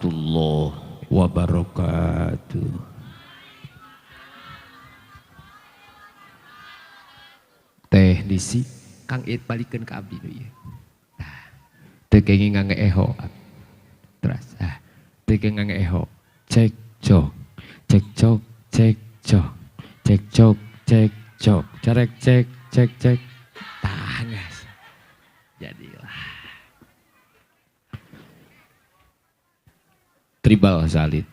warahmatullahi wabarakatuh. Teknisi Kang It balikeun ka abdi nu ieu. Tah, teu kenging ngangge eho. Teras. Ah, teu kenging ngangge eho. Cek cok. Cek cok, cek cok. Cek cok, cek cok. Carek cek cek cek. Tah geus. Jadilah. Tribal Salid.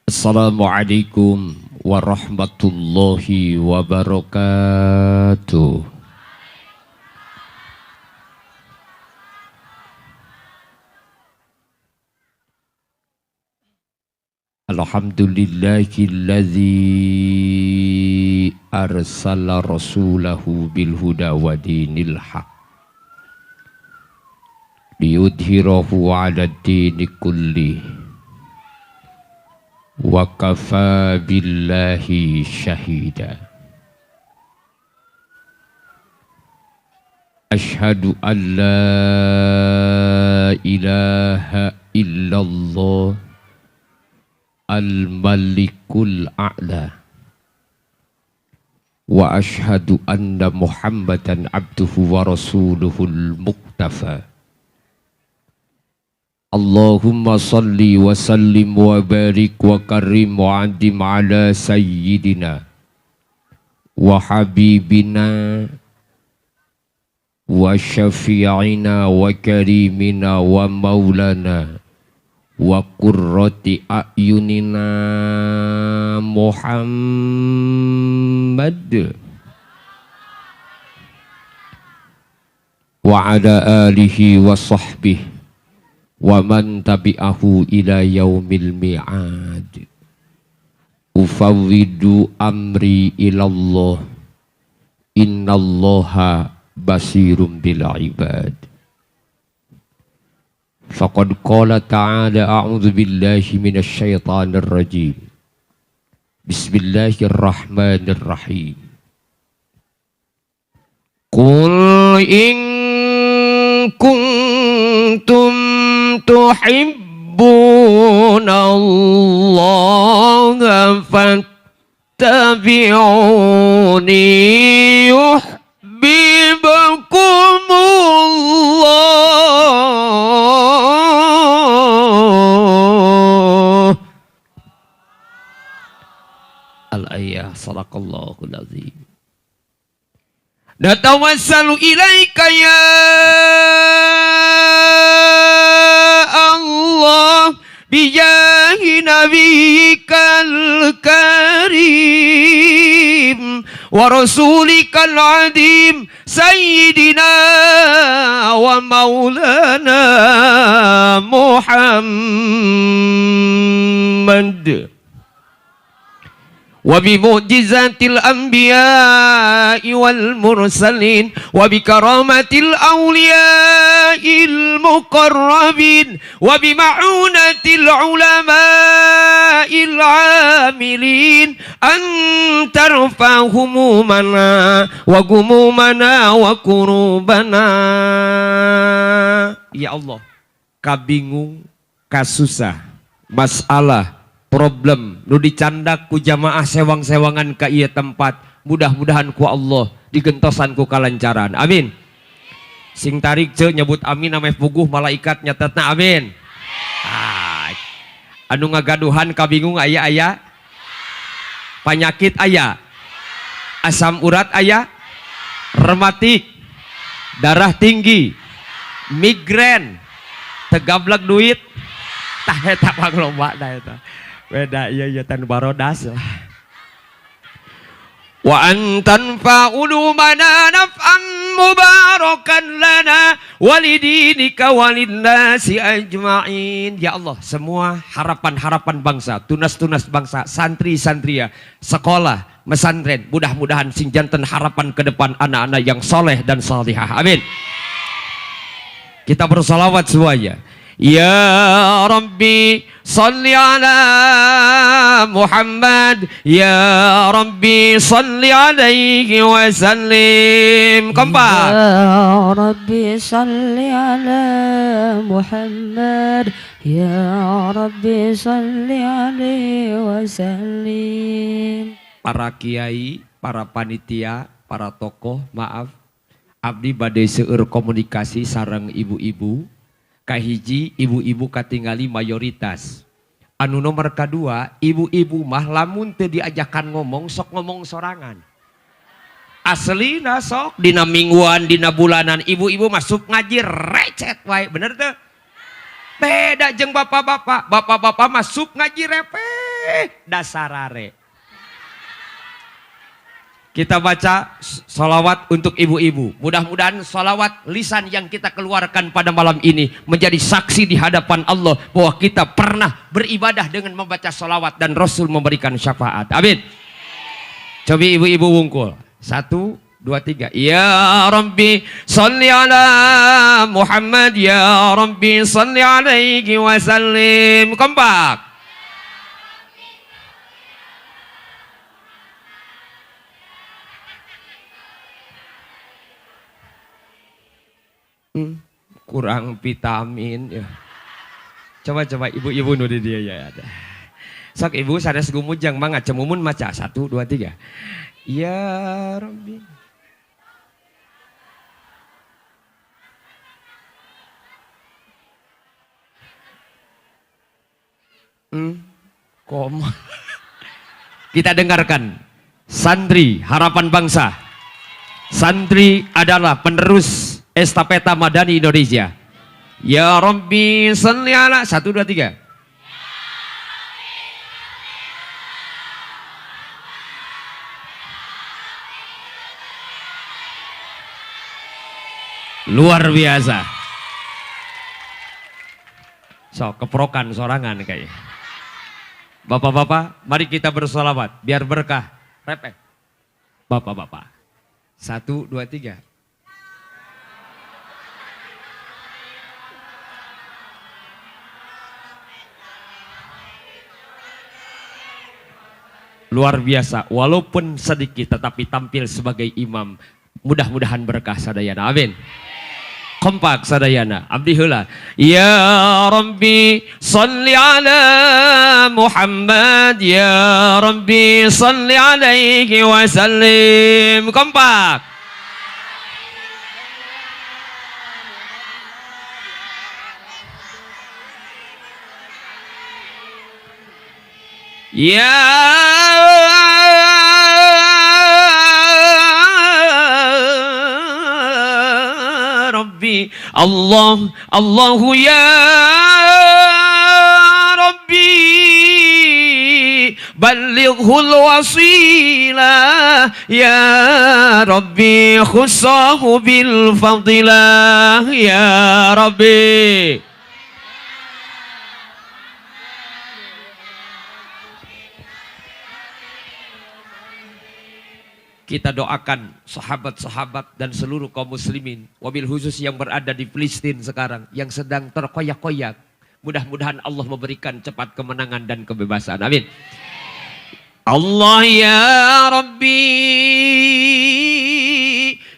Assalamualaikum warahmatullahi wabarakatuh. Alhamdulillahilladzi arsala rasulahu bil huda wa dinil haq liyudhhirahu 'ala ad-dini kulli wa kafa billahi syahida. Ashhadu an la ilaha illallah al-malikul a'la wa ashhadu anna Muhammadan abduhu wa rasuluhul muqtafa. Allahumma salli wa sallim wa barik wa karim wa adim ala sayyidina wa habibina wa syafi'ina wa karimina wa maulana wa qurrati a'yunina Muhammad wa ala alihi wa sahbihi wa man tabi'ahu ila yaumil mi'ad. Ufawwidu amri ilallah innallaha basirum bil ibad. Faqad qala ta'ala a'udzu billahi minasy syaithanir rajim. Bismillahirrahmanirrahim. Qul in kuntum tuhibbuna Allah fattabi'uni yuhibbukumullah. Al-ayah sadaqallahul azim. Natawassalu ilaika ya Allah bijahi nabiyyikal karim wa rasulikal adim sayyidina wa maulana Muhammad wa bimu'jizatil anbiya'i wal mursalin wa bikaramatil awliya'il muqarrabin wa bima'unatil ulama'il 'amilin an tarfa humumana wa gumumana wa kurubana. Ya Allah, kabingung, kasusah, masalah, problem nu dicandak ku jamaah sewang-sewangan ka ieu tempat, mudah-mudahan ku Allah digentosan ku kalancaran. Amin. Sing tarik ce nyebut amin ameh puguh malaikat nyatetna amin. Ah, anu ngagaduhan kabingung aya-aya, panyakit aya, asam urat aya, rematik, darah tinggi, migrain, tegablek duit, tah eta pangloba dah eta. Beda iya iya tan barodas lah. Wa antan fa'ulumana naf'an mubarakan lana walidinika walinnasi ajma'in. Ya Allah, semua harapan-harapan bangsa, tunas-tunas bangsa, santri-santria, sekolah, mesantren, mudah-mudahan sing janten harapan ke depan anak-anak yang soleh dan salihah. Amin. Kita bersolawat semuanya. Ya Rabbi salli ala Muhammad, ya Rabbi salli alaihi wasallim. Kompak. Ya Rabbi salli ala Muhammad, ya Rabbi salli alaihi wasallim. Para kiai, para panitia, para tokoh, maaf, abdi bade seueur komunikasi sareng ibu-ibu. Kahiji ibu-ibu katingali mayoritas. Anu nomor kadua, ibu-ibu mah lamun teu diajakan ngomong sok ngomong sorangan. Aslina sok dina mingguan, dina bulanan ibu-ibu masuk ngaji recet wae, bener teu? Beda jeung bapak-bapak, bapak-bapak masuk ngaji repeh dasarare. Kita baca sholawat untuk ibu-ibu. Mudah-mudahan sholawat lisan yang kita keluarkan pada malam ini menjadi saksi di hadapan Allah bahwa kita pernah beribadah dengan membaca sholawat dan Rasul memberikan syafaat. Amin. Coba ibu-ibu wungkul. 1, 2, 3. Ya Rabbi salli ala Muhammad, ya Rabbi salli alaihi wasallim. Kompak. Kurang vitamin ya. Coba-coba ibu-ibu nu di dia ya ada. Sok ibu sanes gumujang mangga cemumun maca 1, 2, 3. Ya Rabbi. Koma. Kita dengarkan santri harapan bangsa. Santri adalah penerus estafeta madani Indonesia. Ya Rabbi salli ala 1, 2, 3. Luar biasa. So, keprokan sorangan kayaknya. Bapak-bapak, mari kita bersolawat biar berkah. Repek. Bapak-bapak. 1, 2, 3. Luar biasa, walaupun sedikit tetapi tampil sebagai imam. Mudah-mudahan berkah sadayana. Amin. Kompak sadayana. Abdi heula. Ya Rabbi salli ala Muhammad, ya Rabbi salli alaihi wasallim. Kompak. Ya Rabbi Allah Allahu ya Rabbi ballighul wasilah ya Rabbi khussahu bil fadilah ya Rabbi. Kita doakan sahabat-sahabat dan seluruh kaum muslimin, wabil khusus yang berada di Filistin sekarang, yang sedang terkoyak-koyak. Mudah-mudahan Allah memberikan cepat kemenangan dan kebebasan. Amin. Allah ya Rabbi,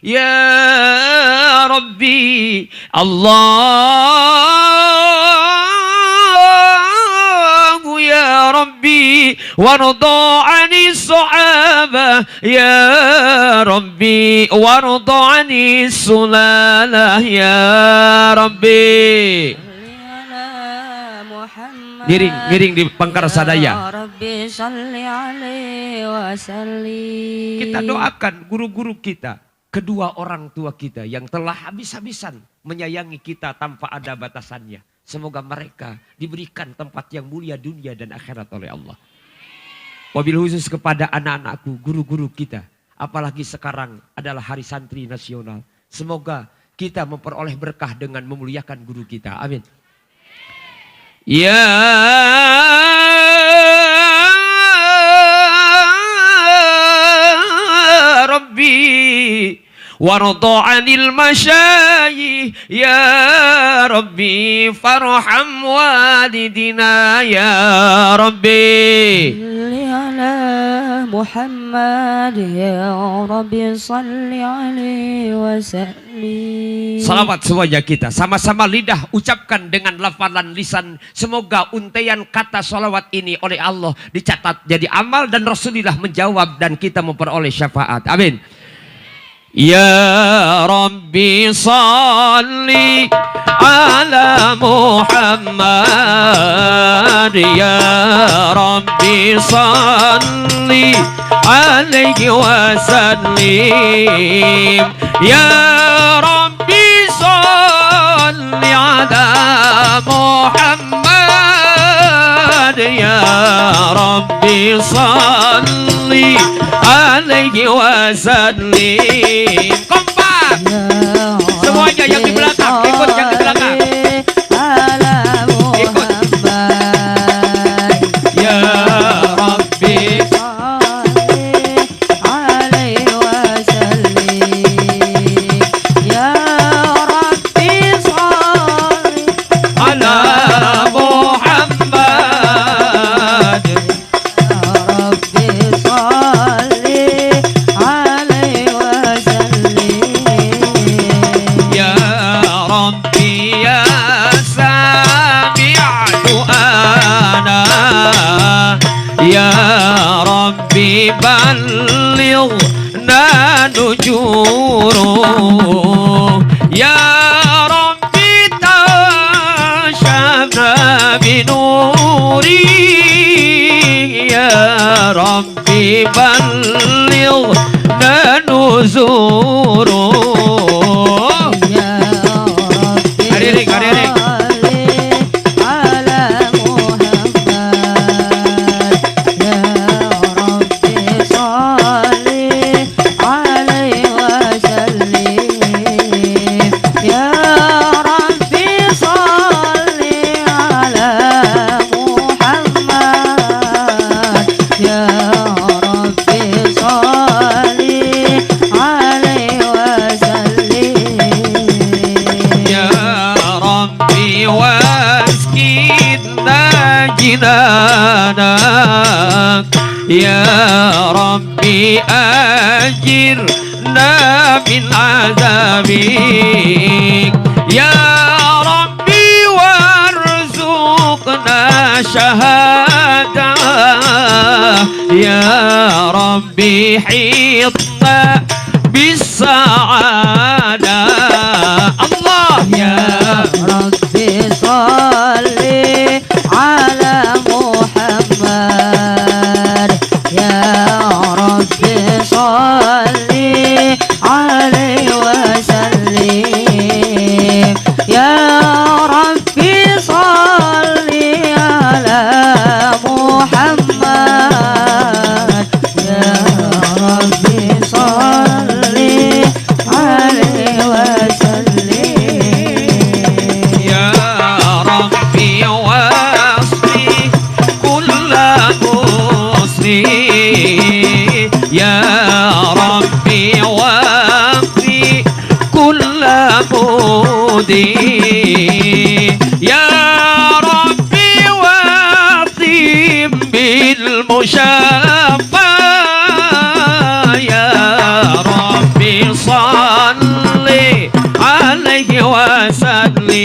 ya Rabbi, Allah ya Rabbi, warda 'ani sahabah ya Rabbi, warda 'ani sulalah ya Rabbi. Ngiring, ngiring di pangkar sadaya. Rabbi salli alaihi wa sallim. Kita doakan guru-guru kita, kedua orang tua kita yang telah habis-habisan menyayangi kita tanpa ada batasannya. Semoga mereka diberikan tempat yang mulia dunia dan akhirat oleh Allah. Wabil khusus kepada anak-anakku, guru-guru kita. Apalagi sekarang adalah Hari Santri Nasional. Semoga kita memperoleh berkah dengan memuliakan guru kita. Amin. Ya Rabbi warda 'anil masyayikh alaihi ya Rabbi farham walidina ya Rabbi. Salli ala Muhammad ya Rabbi salli alaihi wa sallim. Salawat semuanya kita sama-sama lidah ucapkan dengan lafalan lisan. Semoga untaian kata salawat ini oleh Allah dicatat jadi amal dan Rasulullah menjawab dan kita memperoleh syafaat. Amin. Ya Rabbi salli ala Muhammad ya Rabbi salli alaihi wasallim ya Rabbi salli ala Muhammad ya Rabbi salli alaihi wasallim. Kompak semuanya yang di belakang, ikut yang di belakang, ikut ya Rabbi salli alaihi wasallim ya Rabbi salli ala Muhammad ya Rabbi salli alaihi wasallim ya Rabbi ya sami' du'ana ya Rabbi ballighna nujuru ya Rabbi tashabna binuri ya Rabbi ballighna nuzuru. Ya Rabbi Hadirin, hadirin. salli ala Muhammad ya Rabbi salli alaihi wasallim ya Rabbi salli ala Muhammad ya Rabbi salli alaihi wasallim Ya Rabbi waskinna jinanak Ya Rabbi ajirna min azabik Ya Rabbi warzuqna syahada Ya Rabbi hitna bisa'ada. Allah ya Rabbi salli ala Muhammad ya Rabbi salli alaihi wasallim ya Rabbi salli ala Muhammad ya Rabbi salli alaihi wasallim Ya Rabbi wasfi kulla musli Ya Rabbi waqfi kulla mudi Ya Rabbi waqim bil musyafa Ya Rabbi salli alaihi wasallim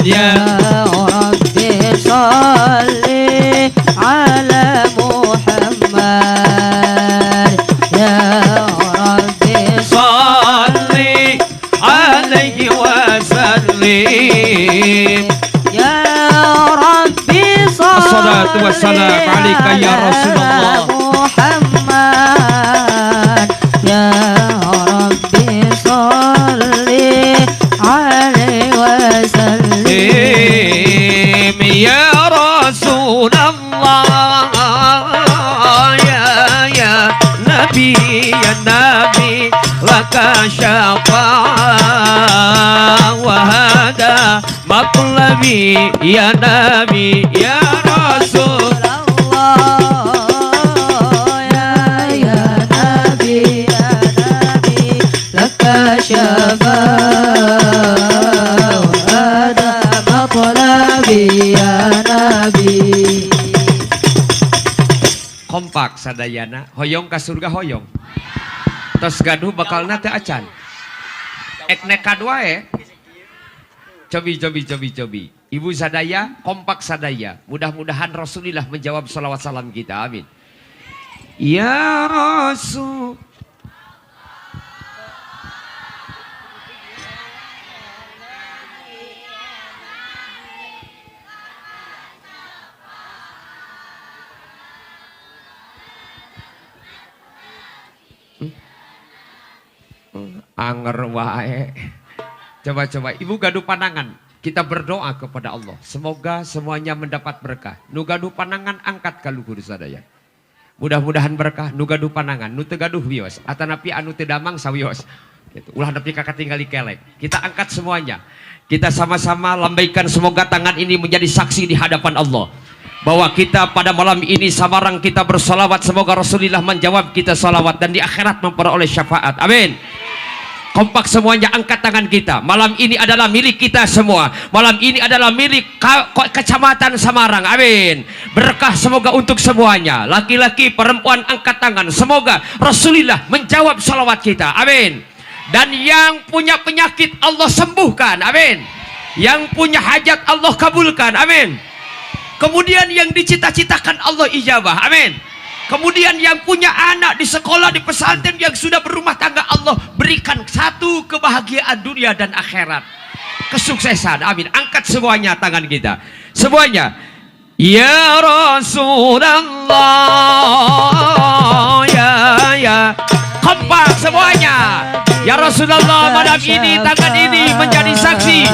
Ya Ya Rabbi salli ala Muhammad ya Rabbi salli alaihi wasallim. Ya Rabbi Assalatu salli wassalamu alaika ya ala Rasulullah. Muhammad ya Rabbi salli alaihi wasallim Ya Rasulullah ya ya Nabi ya Nabi laka syafa'ah wa hada matlabi ya Nabi ya Rasul Allah ya ya Nabi ya Nabi laka syafaat Kompak sadayana, hoyong ka surga hoyong. Tos gaduh bakalna teu acan. Ek nekad wae. Cobi cobi cobi cobi. Ibu sadaya, kompak sadaya. Mudah-mudahan Rasulullah menjawab salawat salam kita. Amin. Ya Rasul. Anger wae. Coba-coba ibu gaduh panangan. Kita berdoa kepada Allah. Semoga semuanya mendapat berkah. Nu gaduh panangan angkat ka luhur sadaya. Mudah-mudahan berkah. Nu gaduh panangan, nu teu gaduh wios. Atanapi anu teu damang sawios. Gitu. Ulah nepi ka katinggali kelek. Kita angkat semuanya. Kita sama-sama lambaikan semoga tangan ini menjadi saksi di hadapan Allah. Bahwa kita pada malam ini samarang kita bersolawat. Semoga Rasulullah menjawab kita salawat dan di akhirat memperoleh syafaat. Amin. Kompak semuanya, angkat tangan kita. Malam ini adalah milik kita semua. Malam ini adalah milik Kecamatan Samarang. Amin. Berkah semoga untuk semuanya. Laki-laki, perempuan, angkat tangan. Semoga Rasulullah menjawab salawat kita. Amin. Dan yang punya penyakit Allah sembuhkan. Amin. Yang punya hajat Allah kabulkan. Amin. Kemudian yang dicita-citakan Allah ijabah. Amin. Kemudian yang punya anak di sekolah, di pesantren, yang sudah berumah tangga, Allah berikan satu kebahagiaan dunia dan akhirat. Kesuksesan. Amin. Angkat semuanya tangan kita. Semuanya. Ya Rasulullah. Ya ya. Kompak semuanya. Ya Rasulullah, malam ini tangan ini menjadi saksi.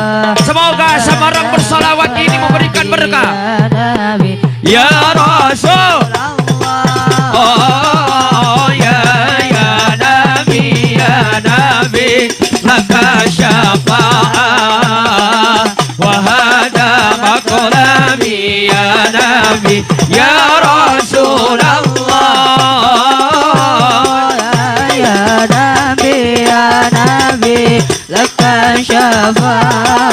Semoga Samarang bersolawat ini memberikan berkah. Ya Rasul. Oh ya ya Nabi, ya Nabi, laka syafa'ah wa hada maqlami ya Nabi, ya Rasulullah. Ya Nabi, ya Nabi, laka syafa'ah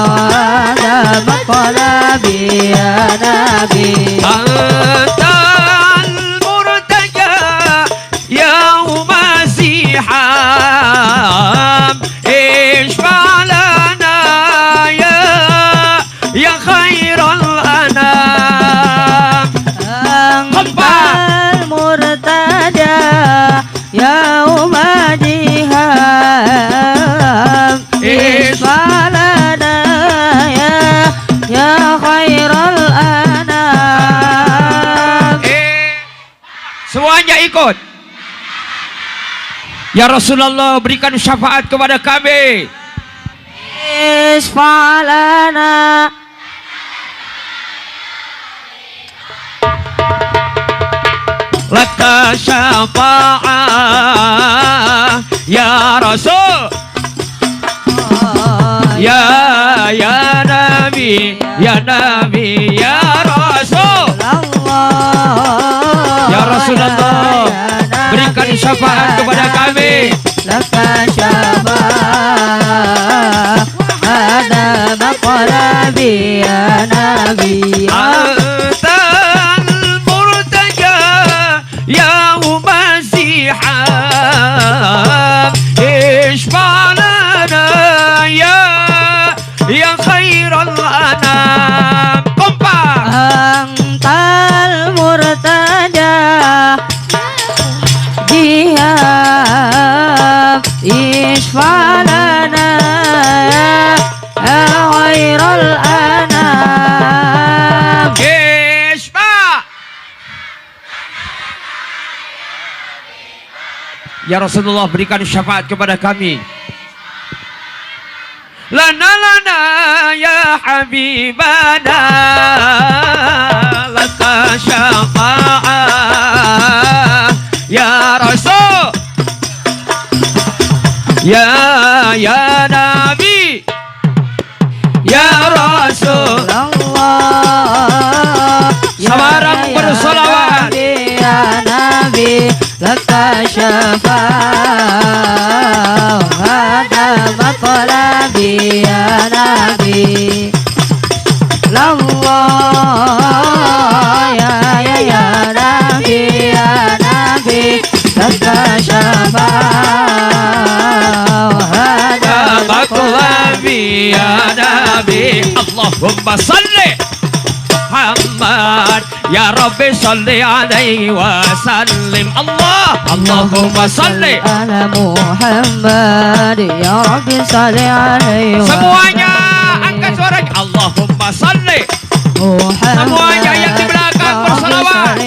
wa hada maqlami ya Nabi. اشفع لنا يا خير الأنام. أنت المرتجى يوم جهام. اشفع لنا يا خير الأنام. Semuanya ikut. Ya Rasulullah, berikan syafaat kepada kami. Isfa' lana. Laka syafa'ah ya Rasul. Ya ya Nabi, ya Nabi, ya Rasul. Ya Rasulullah, berikan syafaat kepada kami. Laka syafa'ah hada maqlabi ya Nabi. Antal murtaja yauma ziham. Ishfa' lana ya khairal anam. Kompak. Antal murtaja jihab. Ishfa' lana ya khairal anam. Ishfa'. Ya Rasulullah, berikan syafaat kepada kami. Lana lana ya habibana, laka syafa'ah ya Rasul. Ya ya Nabi, ya Rasul. Samarang bersolawat. Ya Nabi, laka syafa'ah hada maqlabi ya Nabi. Allah ya ya ya Allahumma salli Muhammad ya Rabbi salli alaihi wa sallim. Allah Allahumma salli ala Muhammad ya Rabbi salli alaihi. Semuanya angkat suaranya. Allahumma salli Muhammad. Semuanya yang di belakang bersalawat.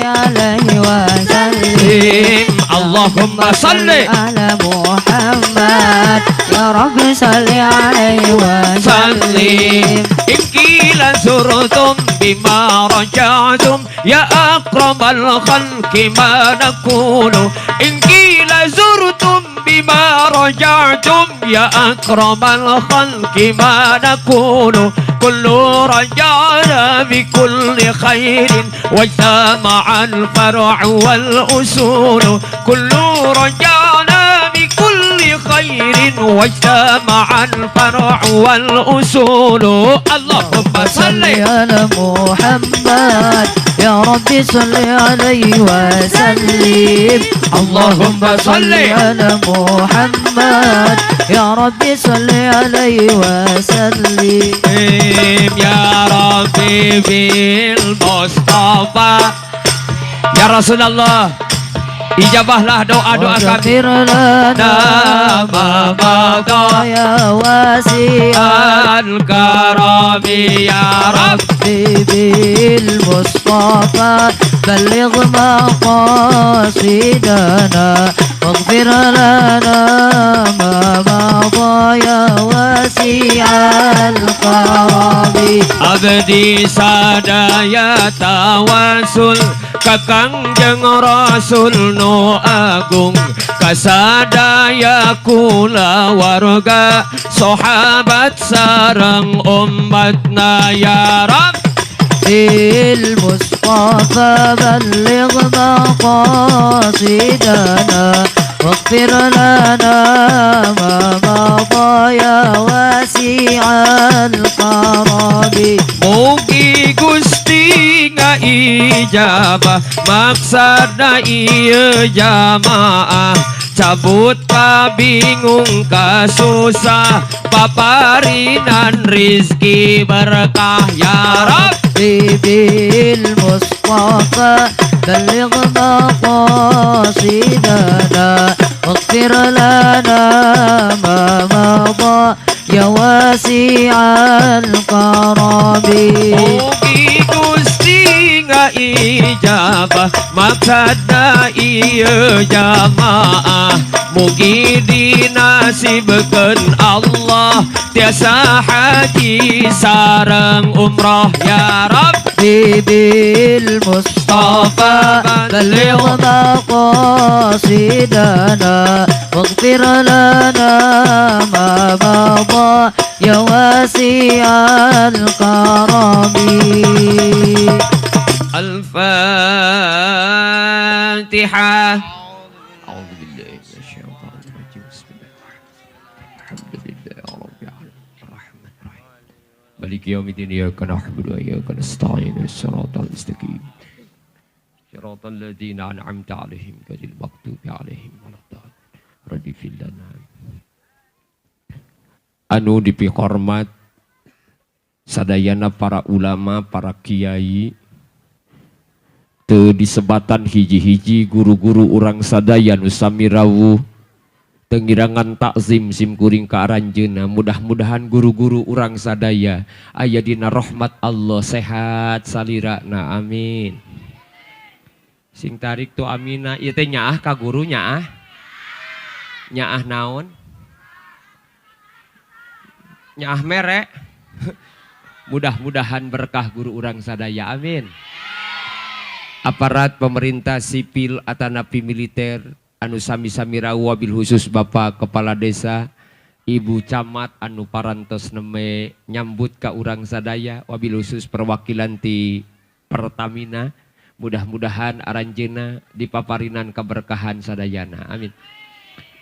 Allahumma salli ala Muhammad ya Rabbi salli alaihi wa sallim. In qila zurtum bima raja'tum ya akramal khalqi ma naqulu. In qila zurtum bima raja'tum ya akramal khalqi ma naqulu. Kullu raja'na bi kulli khairin wajtama'a al-far'u wal usulu. Kullu raja'na bi kulli khairin wajtama'a al-far'u wal usulu. Allahumma salli ala Muhammad ya Rabbi salli alaihi wa sallim. Allahumma salli ala Muhammad ya Rabbi salli alaihi wa sallim. Ya Rabbi bil Mustafa. Ya Rasulullah, ijabahlah doa-doa kami. Ya wasi'al karami ya Rabbi bil Mustafa balligh maqasidana waghfir lana ma madha ya wasi'al karami. Abdi sadaya tawasul ka Kangjeng Rasul nu agung, kasadaya kulawarga sahabat sareng umatna ya Rabb. Bil Mustafa balligh maqasidana waghfir lana ma madha ya wasi'al karami. Mugi Gusti ngaijabah maksadna ieu jamaah, cabut kabingung kasusah paparinan rizki berkah ya Rabb. Bil Mustafa balligh maqasidana waghfir lana ma madha ya wasi'al karami. Mugi Gusti ngaijabah maksadna ieu jamaah, mugi dinasibkeun Allah tiasa haji sareng umroh ya Rabb. Bil Mustafa balligh maqasidana waghfir lana ma madha ya wasi'al karami. Al-Fatihah. A'udzu billahi minasyaitonir rajim. Bismillahirrahmanirrahim. Alhamdulillahi rabbil alamin. Arrahmanir rahim. Maliki yaumiddin. Iyyaka na'budu wa iyyaka nasta'in. Shiratal mustaqim. Shiratal ladzina an'amta 'alaihim ghairil maghdubi 'alaihim waladdallin. Radifil lana. Anu dipihormat sadayana para ulama, para kiai, teu disebatan hiji-hiji guru-guru urang sadaya nu sami rawuh tengirangan takzim simkuring ka aranjeunna. Mudah-mudahan guru-guru urang sadaya aya dina rahmat Allah, sehat salirana, amin. Sing tarik tu amina ieu teh nyaah ka guru nyaah. Nyaah naon? Nyaah mere. Mudah-mudahan berkah guru urang sadaya, amin. Aparat pemerintah sipil atanapi militer anu sami-sami rawuh wabil khusus Bapak Kepala Desa, Ibu Camat anu parantos neme nyambut ka urang sadaya wabil khusus perwakilan ti Pertamina, mudah-mudahan aranjeuna dipaparinan keberkahan sadayana, amin.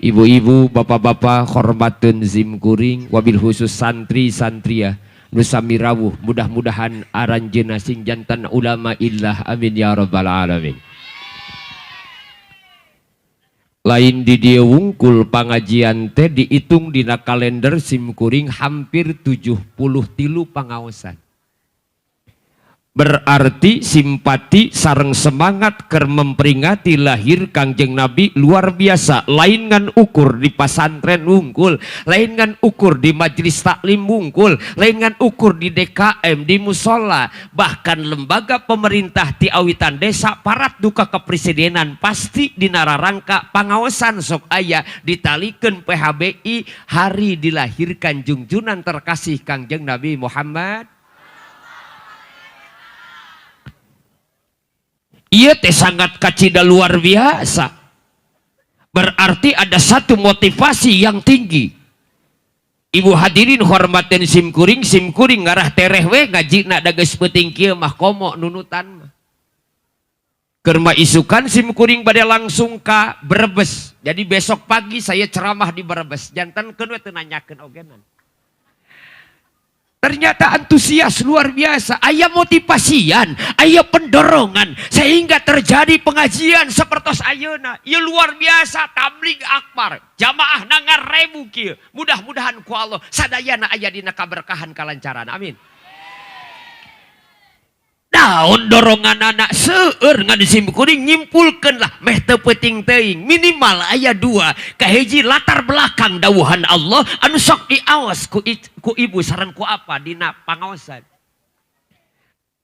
Ibu-ibu, bapak-bapak hormateun zimkuring wabil khusus santri santriah nu sami rawuh, mudah-mudahan aranjeuna sing jantan ulama illah, amin ya rabbal alamin. Lain di dieu wungkul, pangajian teh dihitung dina kalender simkuring hampir 73 pangaosan. Berarti simpati sareng semangat keur memperingati lahir Kangjeng Nabi luar biasa. Lain ngan ukur di pasantren wungkul, lain ngan ukur di majelis taklim wungkul, lain ngan ukur di DKM, di musola, bahkan lembaga pemerintah ti awitan desa parat duka kepresidenan pasti dina rarangka pangaosan sok aya ditalikeun PHBI, hari dilahirkan jungjunan terkasih Kangjeng Nabi Muhammad. Ieu teh sangat kacida luar biasa. Berarti ada satu motivasi yang tinggi. Ibu hadirin hormaten simkuring, simkuring ngarah tereh we ngajina da geus peuting kieu mah komo nunutan mah. Keur mah isukan simkuring bade langsung ka Brebes. Jadi besok pagi saya ceramah di Brebes. Jantan keun we teu nanyakeun ogenan. Ternyata antusias luar biasa, aya motivasian, aya pendorongan sehingga terjadi pengajian sepertos ayeuna. Ieu luar biasa tabligh akbar, jamaah nangarebu kieu. Mudah-mudahan ku Allah sadayana aya dina kaberkahan kalancaran. Amin. Naon dorongan anak seueur ngan simkuring nyimpulkeun lah meh teu peuting teuing minimal aya dua. Kahiji latar belakang dawuhan Allah anu sok diawas ku ibu sareng ku apa dina pangaosan.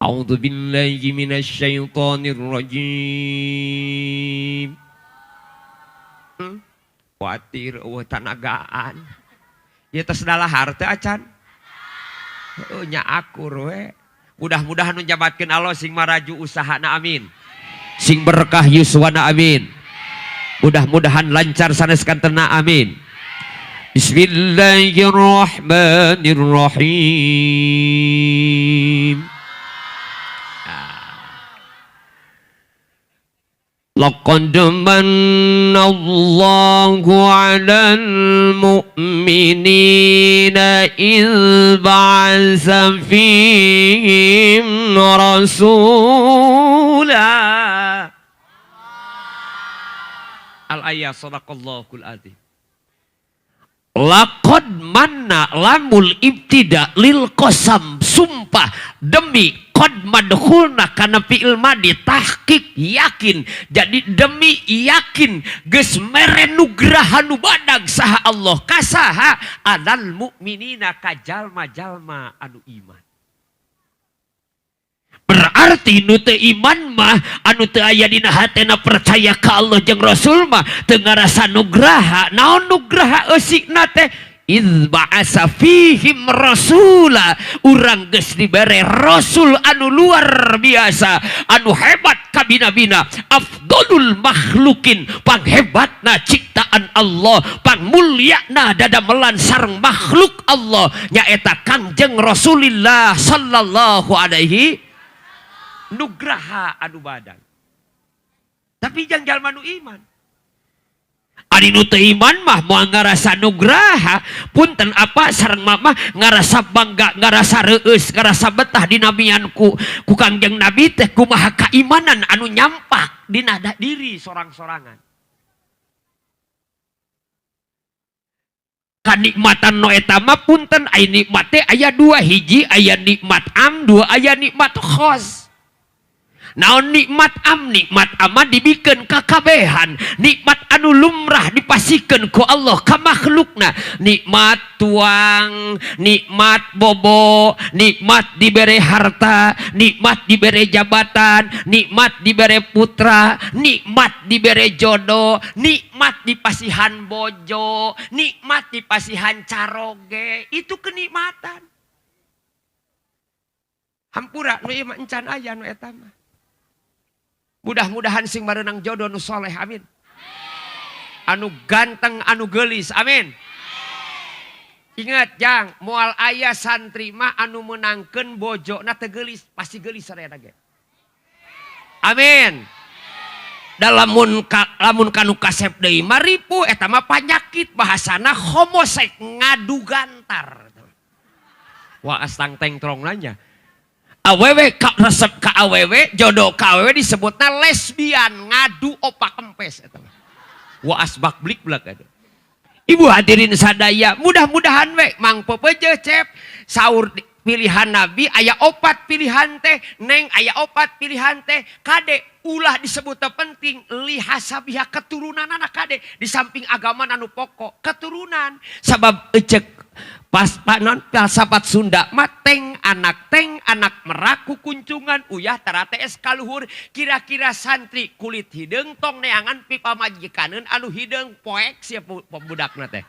A'udzu billahi minasyaitonir rajim. Kuatir eueuh tanagaan. Ieu tos dalahar teu acan? Heuh nya akur we. Mudah-mudahan nu nyabatkeun Allah sing maraju usahana, amin. Sing berkah yuswana, amin. Mudah-mudahan lancar sanes kantena, amin. Bismillahirrahmanirrahim. Laqad manna Allahu 'alal mu'minina idh ba'atsa fihim rasula. Al-ayat sadaqallahul azim. Laqad manna lamul ibtida lil qasam, sumpah demi qad madkhulna kana fi'il madi tahqiq yakin. Jadi demi yakin geus mere nugraha nu badag saha Allah kasaha alal mukminina ka jalma-jalma anu iman. Berarti nu teu iman mah anu teu aya dina hatena percaya ka Allah jeung Rasul mah teu ngarasa nugraha. Naon nugraha eusikna teh? Idz ba'asa fihim rasula, urang geus dibere rasul anu luar biasa, anu hebat kabina-bina, afdolul makhlukin, panghebatna ciptaan Allah, pangmulyana dadamelan sareng makhluk Allah, nyaeta Kangjeng Rasulillah sallallahu alaihi nugraha anu badan. Tapi jang jalma nu iman. Ari nu teu iman mah moal ngarasa nugraha, punten apa sareng mama ngarasa bangga, ngarasa reueus, ngarasa betah dinamian ku Kangjeng Nabi teh kumaha kaimanan anu nyampak dina diri sorang-sorangan. Kanikmatan no eta mah punten aya nikmat teh aya dua, hiji aya nikmat am, dua aya nikmat khos. Naon nikmat am, nikmat ama dibikeun kakabehan, nikmat anu lumrah dipasikeun ku Allah ka makhlukna, nikmat tuang, nikmat bobo, nikmat dibere harta, nikmat dibere jabatan, nikmat dibere putra, nikmat dibere jodoh, nikmat dipasihan bojo, nikmat dipasihan caroge, itu kenikmatan. Hampura nu ieu mah encan aya nu eta mah. Mudah-mudahan sing mareunang jodoh nu soleh, amin. Anu ganteng, anu geulis, amin. Ingat jang, moal aya santri mah anu meunangkeun bojona teu geulis, pasti geulis sarayana ge. Amin. Da lamun kanu kasep deui mah ripuh eta mah panyakit, bahasana homosek ngadu gantar. Wah astang tengtrong nanya. Awewe ka resep ka awewe, jodoh ka awewe disebutna lesbian, ngadu opak kempes eta mah. Waas bak blik belak aduh. Ibu hadirin sadaya, mudah-mudahan we Mang Pepeje cep saur pilihan Nabi aya opat pilihan teh, neng aya opat pilihan teh, kade ulah disebut penting lihasabiha keturunan anak kade di samping agama anu pokok keturunan sabab ecek pas panon filsafat Sunda mah teng anak meraku kuncungan uyah tarate es kaluhur kira-kira santri kulit hideung tong neangan pipa majikaneun anu hideung poek sia budakna teh.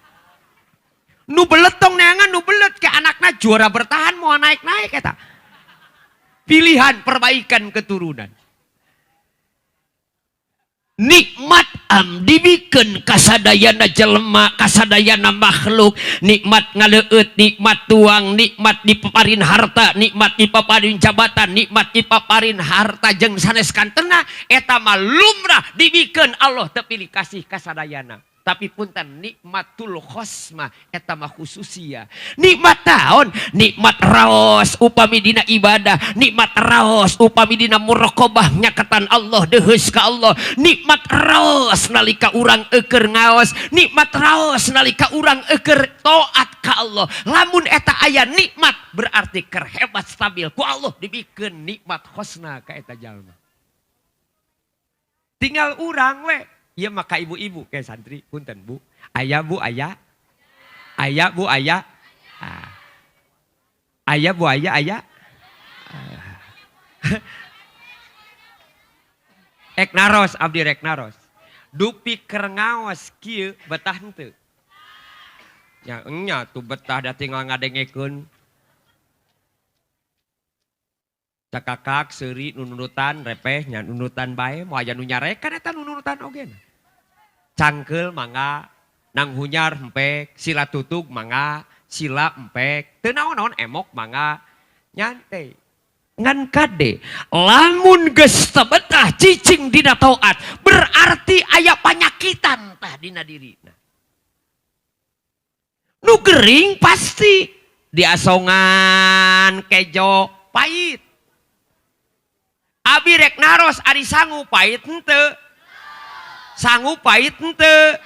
Nu belet tong neangan nu belet ke anakna juara bertahan mau naik-naik eta. Pilihan perbaikan keturunan. Nikmat am dibikeun kasadayana jelema, kasadayana makhluk, nikmat ngaleueut, nikmat tuang, nikmat dipaparin harta, nikmat dipaparin jabatan, nikmat dipaparin harta jeung sanes kantena eta mah lumrah dibikeun Allah teu pilih kasih kasadayana. Tapi punten nikmatul khosmah eta mah khususia. Nikmat taon, nikmat raos upami dina ibadah, nikmat raos upami dina muraqabah nyaketan Allah deheus ka Allah, nikmat raos nalika urang eukeur ngaos, nikmat raos nalika urang eukeur taat ka Allah. Lamun eta aya nikmat berarti keur hebat stabil ku Allah dibikeun nikmat khosna ka eta jalma. Tinggal urang we. Iya maka ibu-ibu kayak santri punten bu, ayah bu ayah, ayah bu ayah, ah. Ayah bu ayah ayah. Ah. Ek naros abdi rek naros, dupi keur ngaos kieu betah henteu. Ya enya tuh betah da tinggal ngadengekeun. Cakakak seuri nunurutan repeh nya nunurutan bae moal aya nu nyarekan eta nunurutan oge. Cangkeul mangga, nang hunyar empek, sila tutug mangga, sila empek, teu naon-naon emok mangga, nyantai. Ngan kade, lamun geus teu betah cicing dina taat, berarti aya panyakitan tah dina dirina. Nu gering pasti diasongan kejo pahit. Abi rek naros ari sangu pahit henteu. Sangu pahit henteu.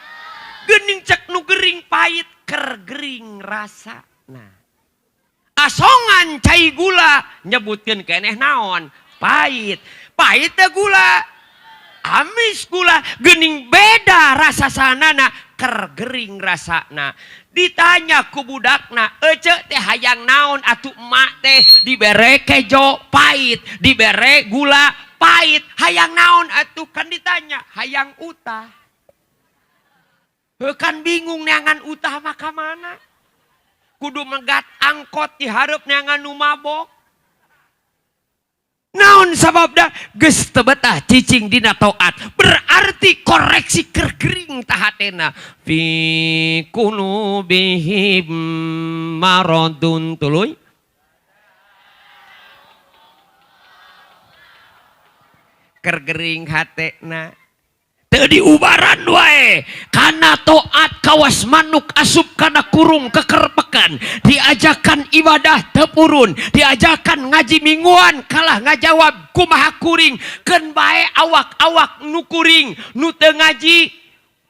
Geuning cek nu gering pahit ker gering rasa. Nah. Asongan cai gula nyebutkeun keneh naon? Pahit. Pahit teh gula. Amis gula geuning beda rasa sanana ker gering rasana. Ditanya ku budakna, ece teh hayang naon atuh emak teh dibere kejo pahit, dibere gula pahit, hayang naon atuh kan ditanya hayang utah. Heuh kan bingung neangan utah mah ka mana? Kudu megat angkot di hareup neangan nu mabok. Naon sababna geus teu betah cicing dina taat berarti koreksi keur gering tah hatena fi qulubihim maradun tuluy keur gering hatena teu diubaran wae kana taat kawas manuk asup kana kurung kekerpekan diajakan ibadah teu purun diajakan ngaji mingguan kalah ngajawab kumaha kuring keun bae awak-awak nu kuring nu teu ngaji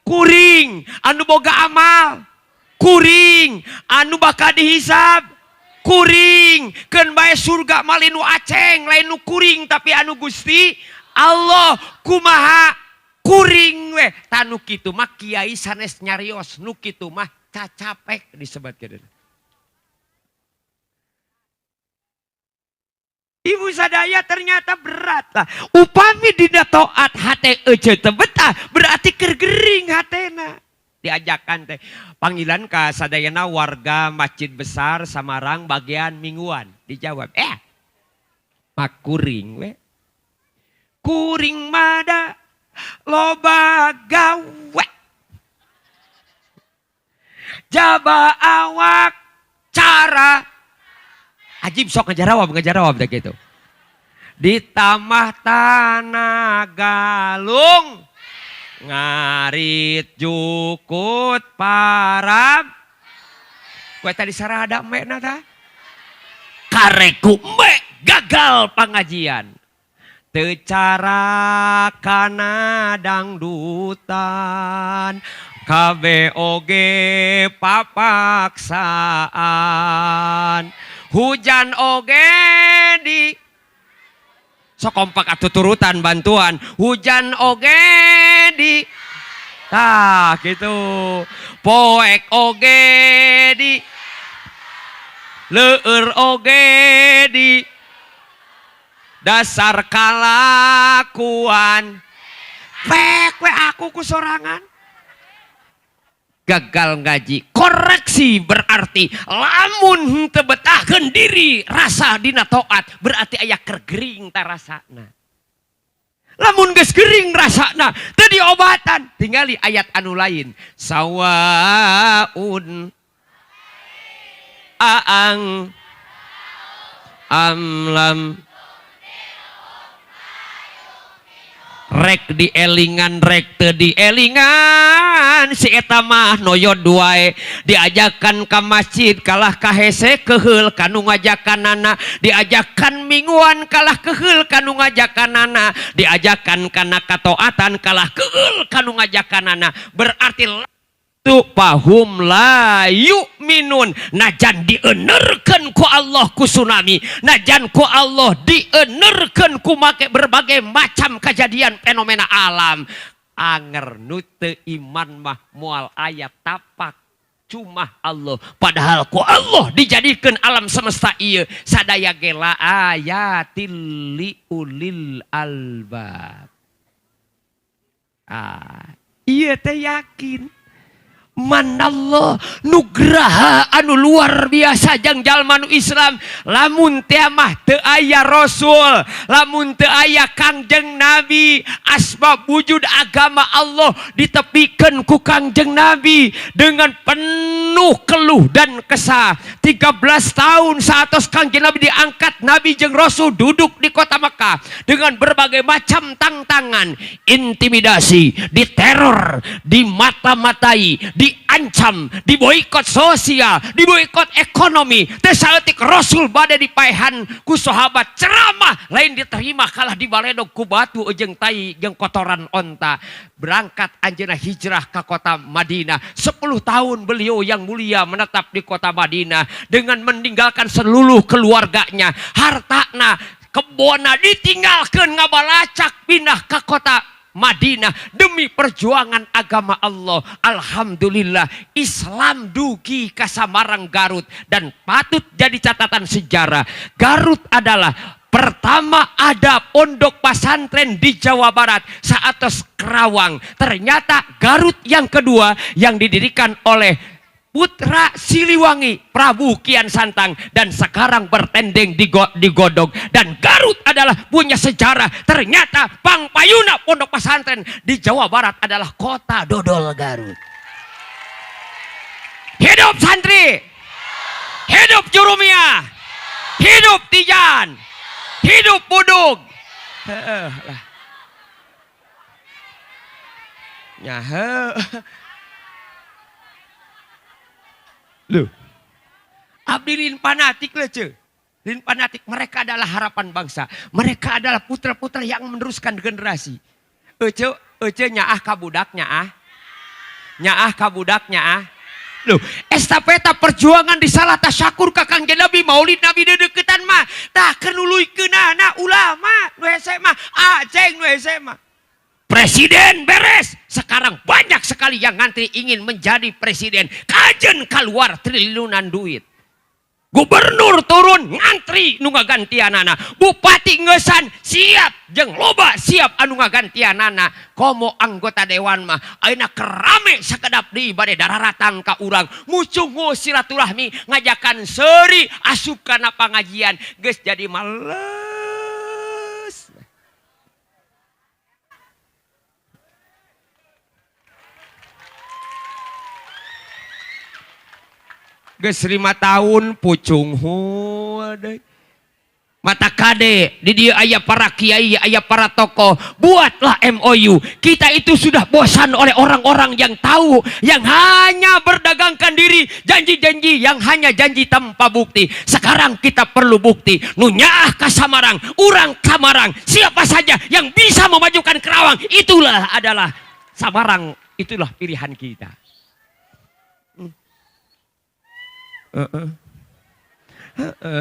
kuring anu boga amal kuring anu bakal dihisab kuring keun bae surga malih nu aceng lain nu kuring tapi anu Gusti Allah kumaha kuring weh tanu kitu mah kiai sanes nyarios nu kitu mah cacapek disebutkeun. Ibu sadaya ternyata berat lah. Upami dina taat hate euceu teu betah berarti keur gering hatena. Diajakan teh panggilan ka sadayana warga Masjid Besar Samarang bagian mingguan dijawab mak kuring we. Kuring mada loba gawe jaba awak cara ajib sok ngejarawab teh gitu ditambah tanah galung ngarit jukut parab kue tadi sarada mekna tah kareku mek gagal pengajian. Teu cara kana dangdutan kabeh oge papaksaan hujan oge di sok kompak atuh turutan bantuan hujan oge di tah gitu poek oge di leur oge di dasar kalakuan pek we aku ku sorangan gagal ngaji koreksi berarti lamun henteu betahkeun diri rasa dina taat berarti aya keur gering tarasana lamun geus gering rasana teu diobatan tingali ayat anu lain sawaun aang amlam rek dielingan rek teu dielingan si eta mah noyod wae diajakan ka masjid kalah ka hese keheul kanu ngajakanana diajakan mingguan kalah keheul kanu ngajakanana diajakan kana kataatan kalah keheul kanu ngajakanana berarti tu pahum la yu'minun najan dienerkeun ku Allah ku tsunami najan ku Allah dienerkeun ku make berbagai macam kejadian fenomena alam anger nu teu iman mah moal aya tapak cuma Allah padahal ku Allah dijadikeun alam semesta ieu sadaya ge la ayatil liulil albab ah ieu teh yakin manallah nugraha anu luar biasa jang jalma nu Islam lamun teh mah teu aya rasul lamun teu aya Kangjeng Nabi asbab wujud agama Allah ditepikeun ku Kangjeng Nabi dengan penuh keluh dan kesah 13 tahun saatos Kangjeng Nabi diangkat Nabi jeung Rasul duduk di kota Mekah dengan berbagai macam tantangan intimidasi diteror dimata-matai diancam, diboikot sosial, diboikot ekonomi. Teu saeutik Rasul bade dipaehan ku sahabat ceramah lain diterima kalah dibaledog ku batu jeung tai jeung kotoran onta. Berangkat anjeunna hijrah ke kota Madinah. 10 tahun beliau yang mulia menetap di kota Madinah dengan meninggalkan seluruh keluarganya, hartana, kebona ditinggalkeun ngabalacak pindah ke kota Madinah demi perjuangan agama Allah. Alhamdulillah Islam dugi ka Samarang Garut dan patut jadi catatan sejarah. Garut adalah pertama ada pondok pesantren di Jawa Barat saatos Kerawang. Ternyata Garut yang kedua yang didirikan oleh Putra Siliwangi Prabu Kian Santang dan sekarang bertendeng di Godog. Dan Garut adalah punya sejarah. Ternyata pangpayuna pondok pesantren di Jawa Barat adalah kota Dodol Garut. Hidup santri, hidup Jurumiyah, hidup Tijan, hidup Budug. Heeh lah. Ya Loh. Abdi lin fanatik lho, ce. Lin fanatik, mereka adalah harapan bangsa. Mereka adalah putra-putra yang meneruskan generasi. Ece, ece nyaah ka budak nyaah. Nyaah ka budak nyaah. Loh, estafeta perjuangan di salah tasyakur ka Kangjeng Nabi Maulid Nabi dedeketan mah. Tah kenuluikeunana ulama nu hese mah, aceng nu hese mah. Presiden beres. Sekarang banyak sekali yang ngantri ingin menjadi presiden. Kajen keluar triliunan duit. Gubernur turun ngantri nu ngagantianana. Bupati ngeusan siap jeung loba siap anu ngagantianana. Komo anggota dewan mah ayeuna kerame sakedap deui bade dararatang ka urang. Mucungu silaturahmi ngajakan seuri asup kana pangajian geus jadi males. Geus 5 tahun pucung deui. Mata kade di dia aya para kiai, aya para tokoh, buatlah MOU. Kita itu sudah bosan oleh orang-orang yang tahu, yang hanya berdagangkan diri, janji-janji yang hanya janji tanpa bukti. Sekarang kita perlu bukti. Nu nyaah ka Samarang, urang Samarang, siapa saja yang bisa memajukan Kerawang, itulah adalah Samarang, itulah pilihan kita.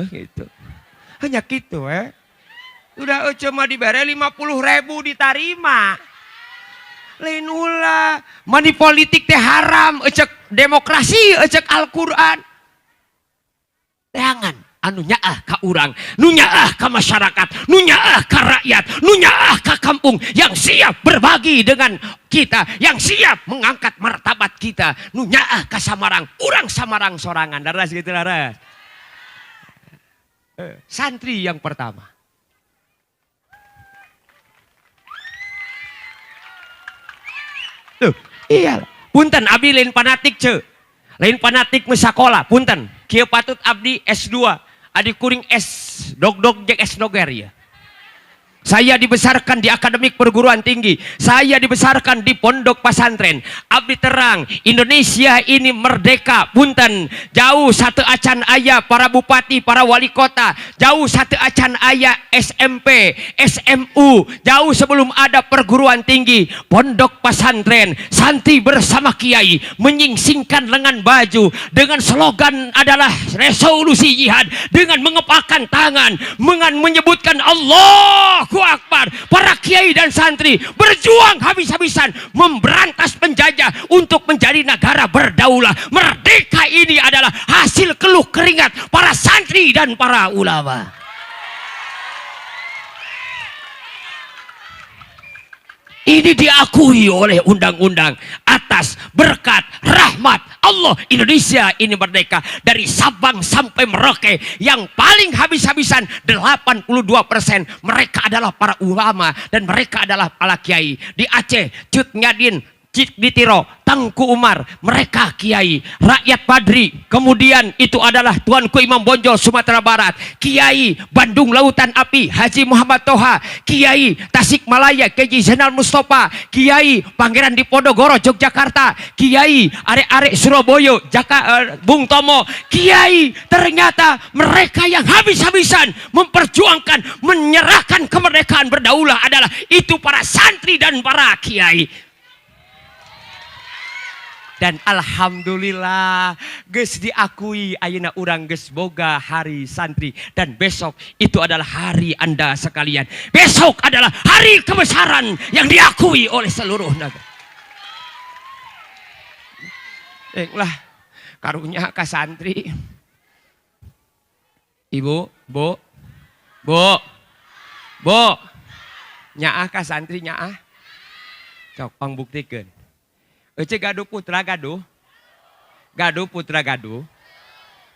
Gitu. Hanya gitu eh. Udah cuma diberi 50 ribu diterima. Lain ulah. Money politik teh haram, cek demokrasi, cek Al-Quran. Jangan anu nyaah ka urang, nu nyaah ka masyarakat, nu nyaah ka rakyat, nu nyaah ka kampung, yang siap berbagi dengan kita, yang siap mengangkat martabat kita, nu nyaah ka Samarang, urang Samarang sorangan. Daras gitu daras. Santri yang pertama. Tuh, iya. Punten abdi lain fanatik ce. Lain fanatik mesakola, punten. Kieu patut abdi S2, adik kuring S dog dog jek S doger ya. Saya dibesarkan di akademik perguruan tinggi. Saya dibesarkan di pondok pesantren. Abdi terang, Indonesia ini merdeka. Punten, jauh sateuacan aya para bupati, para wali kota. Jauh sateuacan aya SMP, SMU. Jauh sebelum ada perguruan tinggi, pondok pesantren, santri bersama kiai menyingsingkan lengan baju dengan slogan adalah resolusi jihad, dengan mengepakkan tangan, dengan menyebutkan Allahu Akbar. Para kiai dan santri berjuang habis-habisan memberantas penjajah untuk menjadi negara berdaulah. Merdeka ini adalah hasil keluh keringat para santri dan para ulama. Ini diakui oleh undang-undang. Atas berkat rahmat Allah, Indonesia ini merdeka. Dari Sabang sampai Merauke, yang paling habis-habisan 82% mereka adalah para ulama dan mereka adalah para kiai. Di Aceh, Cut Nyak Dien, Cik Ditiro, Tengku Umar, mereka kiai. Rakyat Padri, kemudian itu adalah Tuanku Imam Bonjol Sumatera Barat, Kiai Bandung Lautan Api Haji Muhammad Toha, Kiai Tasikmalaya Kiai Zainal Mustafa, Kiai Pangeran Diponegoro Yogyakarta, Kiai Arek-arek Surabaya Jaka, Bung Tomo, Kiai. Ternyata mereka yang habis-habisan memperjuangkan, menyerahkan kemerdekaan berdaulah adalah itu para santri dan para kiai. Dan alhamdulillah geus diakui, ayeuna urang geus boga hari santri, dan besok itu adalah hari Anda sekalian. Besok adalah hari kebesaran yang diakui oleh seluruh negara. Lah karunya ka santri. Ibu, Bu, Bu, Bu, nyaah ka santri nyaah. Cok pangbuktikeun. Ece gaduh putra gaduh. Gaduh putra gaduh.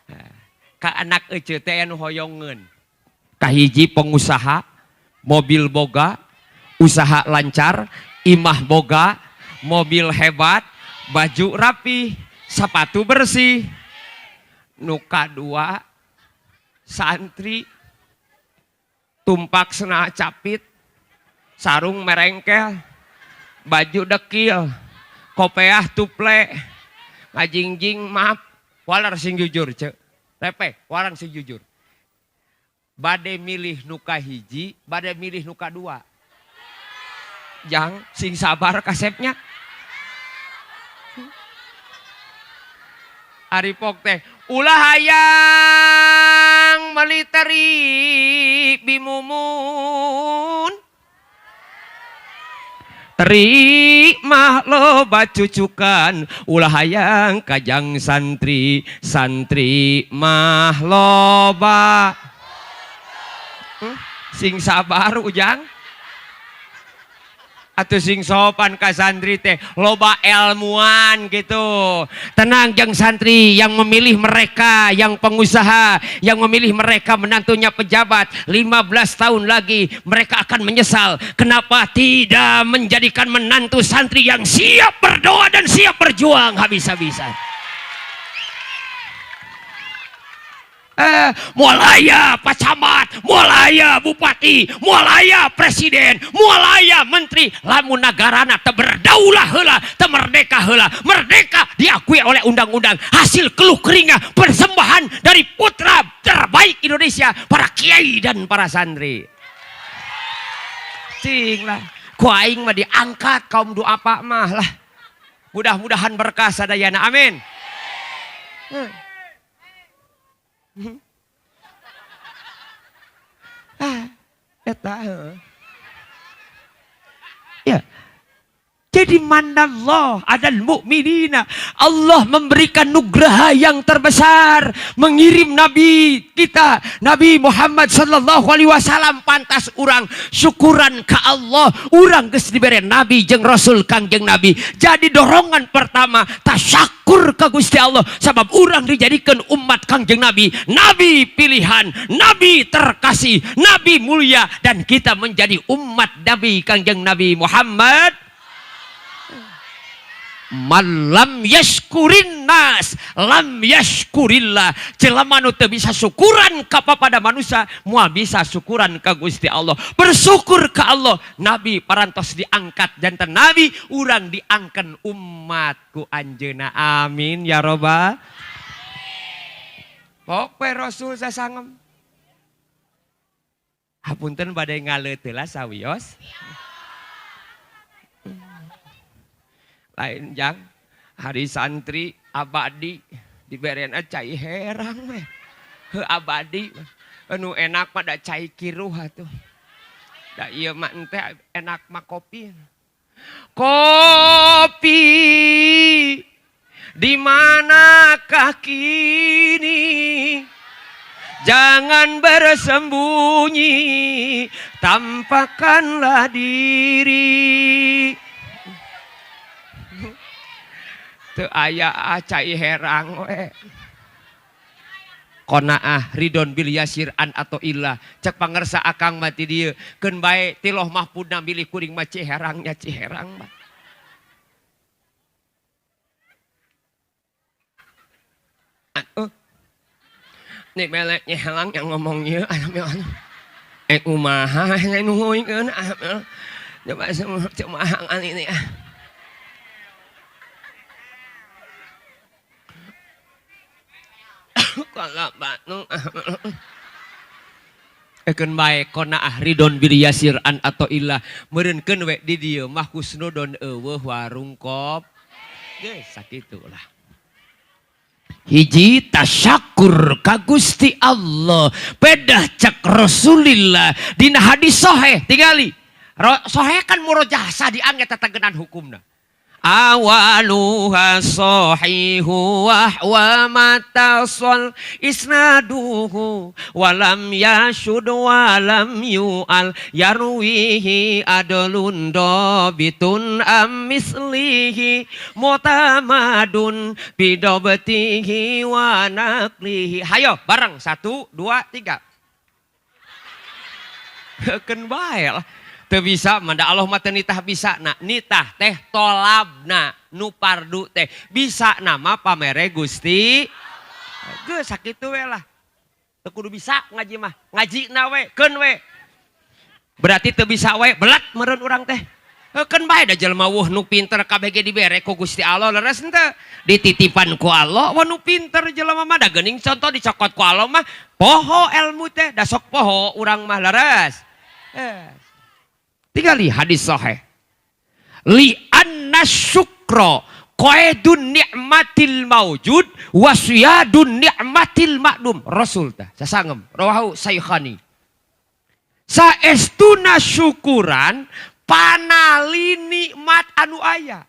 Nah, ka anak ece teh anu hoyongeun. Kahiji pengusaha, mobil boga, usaha lancar, imah boga, mobil hebat, baju rapi, sepatu bersih. Nu kadua santri, tumpak sena capit, sarung merengkel, baju dekil, kopeah tuple, ngajingjing maaf, walar sing jujur cek. Tepe, walar sing jujur. Bade milih nu kahiji, bade milih nu kadua. Jang sing sabar kasepnya. Aripok teh ulah hayang meuli teri bimumun, teri mah loba cucukan, ulah hayang kajang santri, santri mah loba. Sing sabar Ujang. Atau sing sopan ka santri teh loba ilmuan gitu. Tenang jang santri yang memilih mereka yang pengusaha, yang memilih mereka menantunya pejabat, 15 tahun lagi mereka akan menyesal kenapa tidak menjadikan menantu santri yang siap berdoa dan siap berjuang habis-habisan. Mulaya Pak Camat, mulaya. aya bupati, moal aya presiden, moal aya menteri lamun nagarana teu berdaulah heula, teu merdeka heula. Merdeka diakui oleh undang-undang, hasil keluh keringat persembahan dari putra terbaik Indonesia, para kiai dan para santri. Cing lah, ku aing mah diangkat kaum duafa mah lah. Mudah-mudahan berkah sadayana, amin. Ah, eta. Ya. Jadi manallah adal mu'minina. Allah memberikan nugraha yang terbesar, mengirim nabi kita, Nabi Muhammad sallallahu alaihi wasallam. Pantas urang syukuran ke Allah, urang geus dibere nabi jeung rasul Kangjeng Nabi. Jadi dorongan pertama tasyakur ka Gusti Allah sabab urang dijadikan umat Kangjeng Nabi, nabi pilihan, nabi terkasih, nabi mulia, dan kita menjadi umat Nabi Kangjeng Nabi Muhammad. Man lam yashkurin nas lam yashkurillah. Jelema nu teu bisa syukuran ka pada manusia moal bisa syukuran ka Gusti Allah. Bersyukur ka Allah, nabi parantos diangkat janten nabi, urang diangken umat ku anjeunna, amin ya robbal. Pok Rasul sasangem. Hapunten bade ngaleut heula sawios. Lain jang hari santri abadi diberena cai herang we. Heuh abadi anu enak mah da cai kiruh atuh. Da ieu mah ente enak mah kopi. Kopi di manakah kini? Jangan bersembunyi, tampakkanlah diri. Teu aya cai herang we. Qanaah ridon bil yasir an atau illah. Cek pangersa akang mati dieu keun bae ti Loh Mahfudna milih kuring mah ciherangnya ciherang mah. Atuh. Nih melek nyehelang yang ngomong ieu anu. Kumaha nuhuykeun coba cumaha ini ah. Kalau batu keun bae qanaah ridon bil yasir an atau illah meureunkeun we di dieu mah husnudon eueuh warung kop. Geus sakitulah. Hiji tasyakur ka Gusti Allah, pedah cek Rasulillah dina hadis sahih tingali. Sahih kan murojah sadian eta tegenan hukumna. Awaluha sahihu wa matasal isnaduhu walam yashud walam yu'al yarwihi adlun dobitun am mislihi mutamadun bidobtihi wa naqlihi. Hayo bareng 1 2 3. Keun bae lah. Teu bisa manda Allah mah teu nitah bisa na nitah teh tolabna nu pardu teh bisa nama pamere Gusti geus sakitu we lah. Teu kudu bisa ngaji mah, ngajina we keun we. Berarti teu bisa we belat meureun urang teh. Keun bae da jelema wuh nu pinter kabeh ge dibere ku Gusti Allah leres henteu. Dititipan ku Allah wah nu pinter jelema mah da geuning contoh dicokot ku Allah mah poho ilmu teh da sok poho urang mah leres. Tinggali hadis sahih. Li anna syukra qaidun ni'matil maujud wasiyadun ni'matil ma'dum. Rasul tah sasangem rawahu Saikhani. Saestuna syukuran panali nikmat anu aya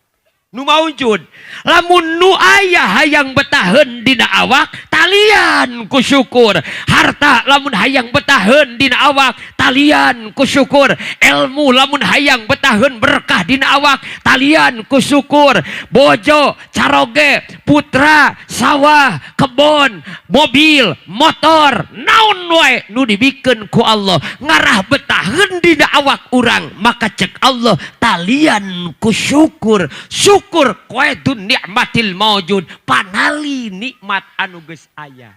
nu maujud. Lamun nu aya hayang betaheun dina awak talian ku syukur. Harta lamun hayang betaheun dina awak talian ku syukur. Ilmu lamun hayang betaheun berkah dina awak talian ku syukur. Bojo, caroge, putra, sawah, kebon, mobil, motor, naon wae nu dibikeun ku Allah ngarah betaheun dina awak urang maka cek Allah talian ku syukur. Syukur qaidun nikmatil maujud panali nikmat anu geus aya.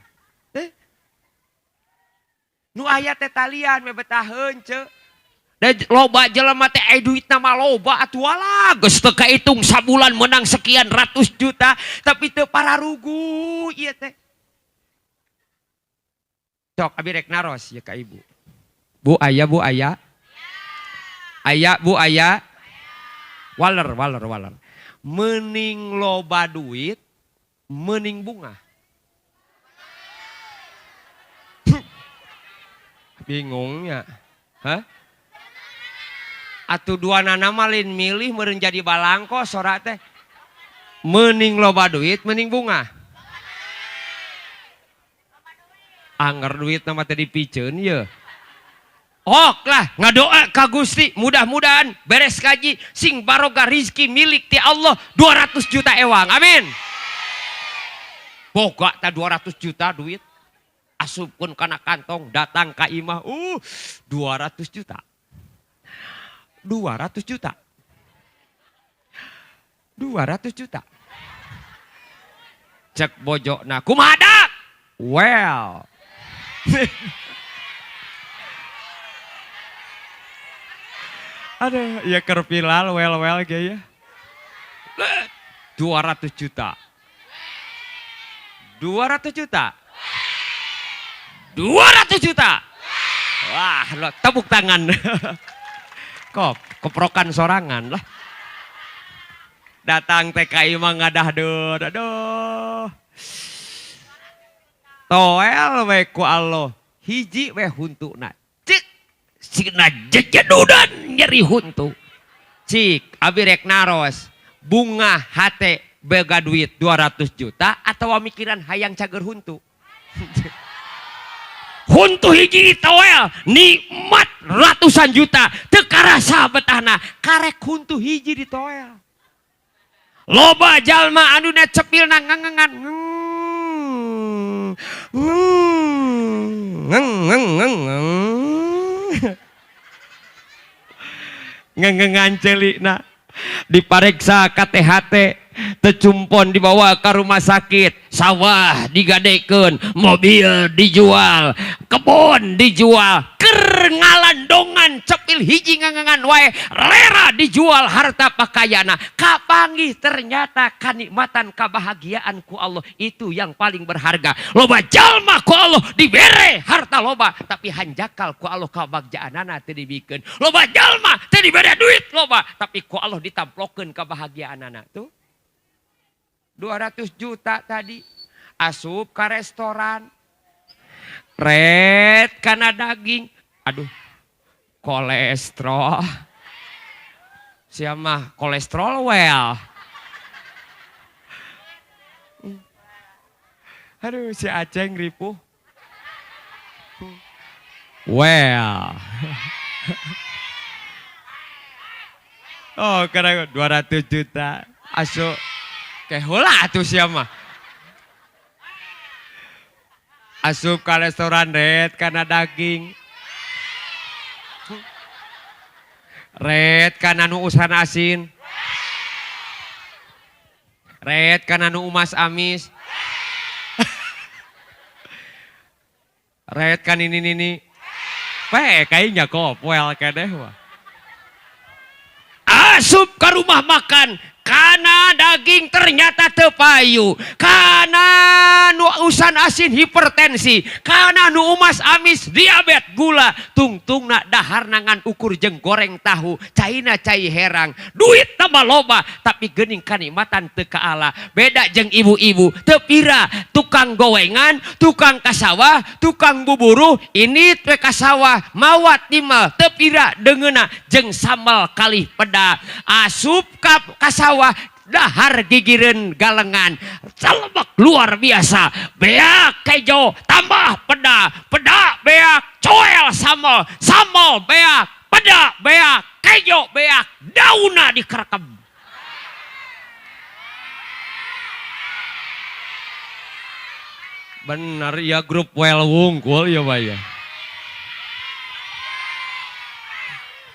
Nu aya teh talian we betaheun ce. Da loba jelema teh aya duitna mah loba atuh alah geus teu kaitung sabulan menang sekian ratus juta tapi teu pararugu ieu teh. Sok abi rek naros ya ka ibu. Bu aya, bu aya. Aya bu aya. Waler waler waler. Mending loba duit, mending bunga. Bingungnya. Hah? Atuh dua nana malin milih meureun jadi balangko sora teh. Mending loba duit, mending bunga. Angger duit nama teh dipiceun ye. Ok lah ngadoa ka Gusti mudah-mudahan beres kaji sing baroga rizki milik ti Allah 200 juta ewang. Amin. Boga ta 200 juta duit. Asupkeun kana kantong datang ka imah. 200 juta. 200 juta. 200 juta. Cek bojona kumaha dak? Well. Aduh, ya kerpilal well ge ya. 200 juta. 200 juta. 200 juta. Wah, lo tepuk tangan. Kok keprokan sorangan lah. Datang TKI mah ngadah deur, aduh. Toel we ku Allah, hiji we huntuna. Cik sina jejedudan nyeri huntu. Cik abi rek naros, bunga hate bega duit 200 juta atau mikiran hayang cager huntu. Huntu hiji toel nikmat ratusan juta teu karasa betahna karek huntu hiji di toel. Loba jalma anu na cepilna ngangengan. Ngangengan celikna dipareksa ka THT tecumpon dibawa ke rumah sakit, sawah digadekeun, mobil dijual, kebun dijual, keur ngalandongan cepil hiji ngangengan wae rera dijual harta pakaiana. Kapanggih ternyata kanikmatan kebahagiaan ku Allah itu yang paling berharga. Loba jalma ku Allah dibere harta loba tapi hanjakal ku Allah kabagjaanana teu dibikeun. Loba jalma teu dibere duit loba tapi ku Allah ditamplokeun kebahagiaanana tuh. 200 juta tadi asup ke restoran red karena daging, aduh kolesterol, siapa kolesterol well, aduh si Aceng ripuh, well, oh karena 200 juta asup. Kehola atuh siapa? Asup ke restoran red karena daging. Red karena nu usan asin. Red karena nu umas amis. Red kan ini nini. Pe kayaknya kok well kedeh wah. Asup ke rumah makan. Karena daging ternyata tepayu, karena nu usan asin hipertensi, karena nu umas amis diabet gula, tungtungna dahar nangan ukur jeng goreng tahu, caina cai herang, duit tambah loba, tapi geuning kanikmatan teu kaala. Beda jeung ibu-ibu, teu pira tukang gowengan, tukang kasawah, tukang buburuh, ini teh kasawah, mawat timal, teu pira deungeuna jeung sambal kalih peda, asup ka kasawah dahar gigireun galengan celebek luar biasa, beak kejo tambah peda, peda beak coel sambal, sambal beak peda beak kejo beak dauna dikerekem. Bener ya grup well wungkul ya Pak ya.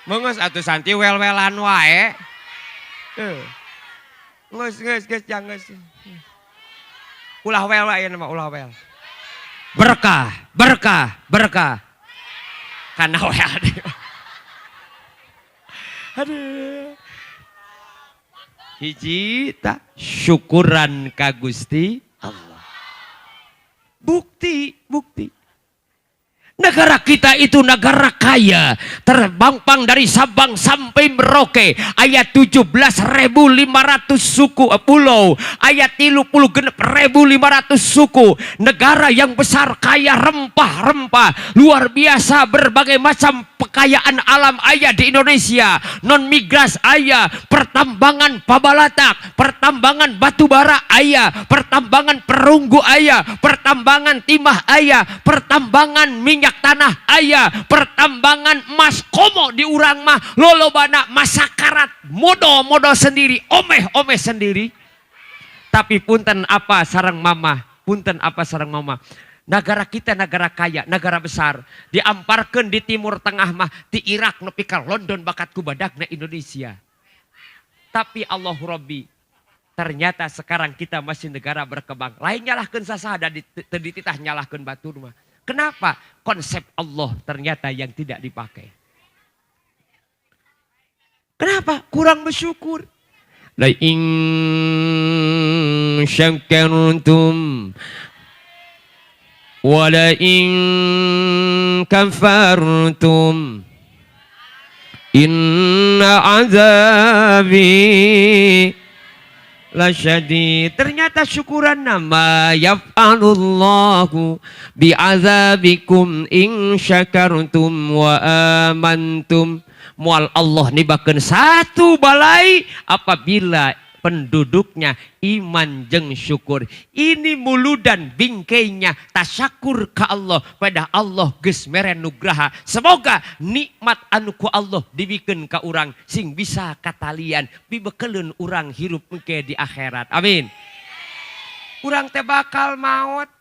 Menges atuh santi wel-welan wae. Nges nges nges jangan nges. Ulah wel wae nama ulah wel. Berkah, berkah, berkah. Kana we aduh. Aduh. Hiji tak syukuran ka Gusti Allah. Bukti, bukti. Negara kita itu negara kaya, terbangpang dari Sabang sampai Merauke, ayat 17.500 suku pulau, ayat 36.500 suku. Negara yang besar, kaya rempah-rempah, luar biasa berbagai macam kekayaan alam aya di Indonesia. Non migas aya, pertambangan pabalatak, pertambangan batu bara aya, pertambangan perunggu aya, pertambangan timah aya, pertambangan minyak tanah aya, pertambangan emas komo di urang mah lolobana masakarat modo-modo sendiri, omeh-omeh sendiri. Tapi punten apa sareng mama, punten apa sareng mama. Negara kita negara kaya, negara besar. Diamparkan di Timur Tengah mah, di Irak nepi ka London bakat ku badagna Indonesia. Tapi Allah Rabbi, ternyata sekarang kita masih negara berkembang. Lain nyalahkeun sasaha da dititah nyalahkeun batur mah. Kenapa? Konsep Allah ternyata yang tidak dipakai. Kenapa? Kurang bersyukur. La in syakartum wa la in kafartum inna azabi lasyadid. Ternyata syukuran nama yaf'alullahu bi'azabikum in syakartum wa amantum. Mual Allah nibakeun satu balai apabila penduduknya iman jeng syukur. Ini muludan bingkainya tasyakur ke Allah pada Allah geus mere nugraha. Semoga nikmat anu ku Allah dibikeun ka urang sing bisa katalian pibekeleun urang hirup engke di akhirat. Amin. Urang teh bakal maot.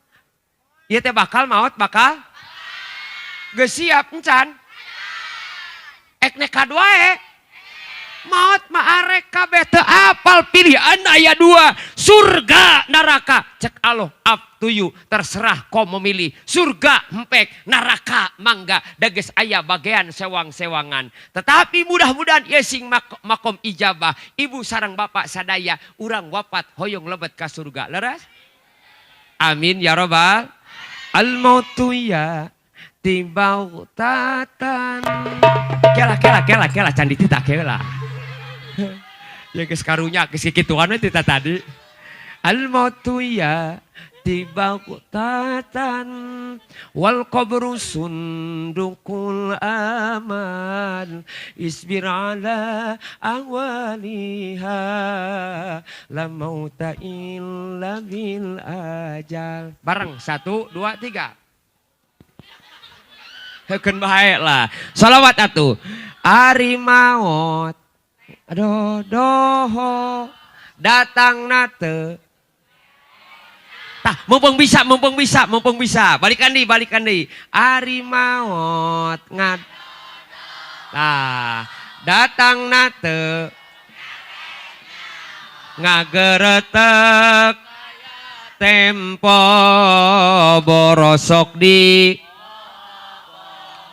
Ieu teh bakal maot bakal geus siap encan. Ek nekad wae. Maot mah arek kabeh teu apal pilihan aya dua, surga neraka. Cek Allah up to you, terserah kau memilih surga empek, neraka mangga, dages aya bagian sewang-sewangan. Tetapi mudah-mudahan ieu sing makom ijabah, ibu sareng bapak sadaya urang wafat hoyong lebet ka surga. Leres? Amin ya robbal. Al mautu ya tibautatan. Kela kela kela kela candi tita kela. Ya geus karunya geus kikituan we tita tadi. Al mautu ya tibautatan wal qabru sundukul aman isbir ala awaliha la mauta illa bil ajal. Bareng 1 2 3. Heukeun bae lah. Salawat atuh. Ari maot aduh doho datang nate. Tah, mumpung bisa, mumpung bisa, mumpung bisa. Balikan deui, balikan deui. Ari maot ngad. Tah, datang nate ngageretek tempo borosok di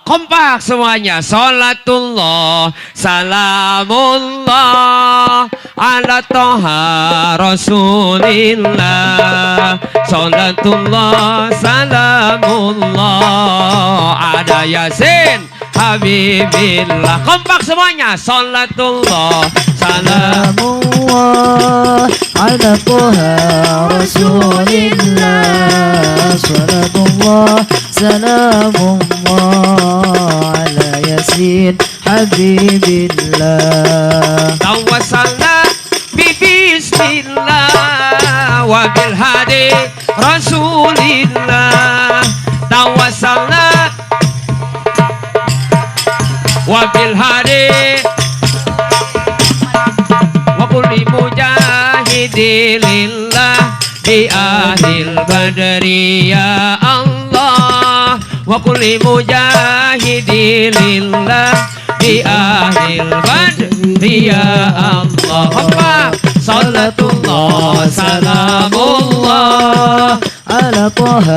kompak semuanya. Salatullah salamullah ala toha rasulillah. Salatullah salamullah ada yasin habibillah. Kompak semuanya. Salatullah salamullah ala toha rasulillah. Salatullah salamullah ala yasin habibillah. Tawassalna bi bismillah wa bil hadi rasulillah. Tawassalna wa bil hadi wa kulli mujahidi lillah bi ahlil badri ya Allah. Wa kulli mujahidi lillah bi ahlil badri ya Allah. Apa salatullah salamullah ala على طه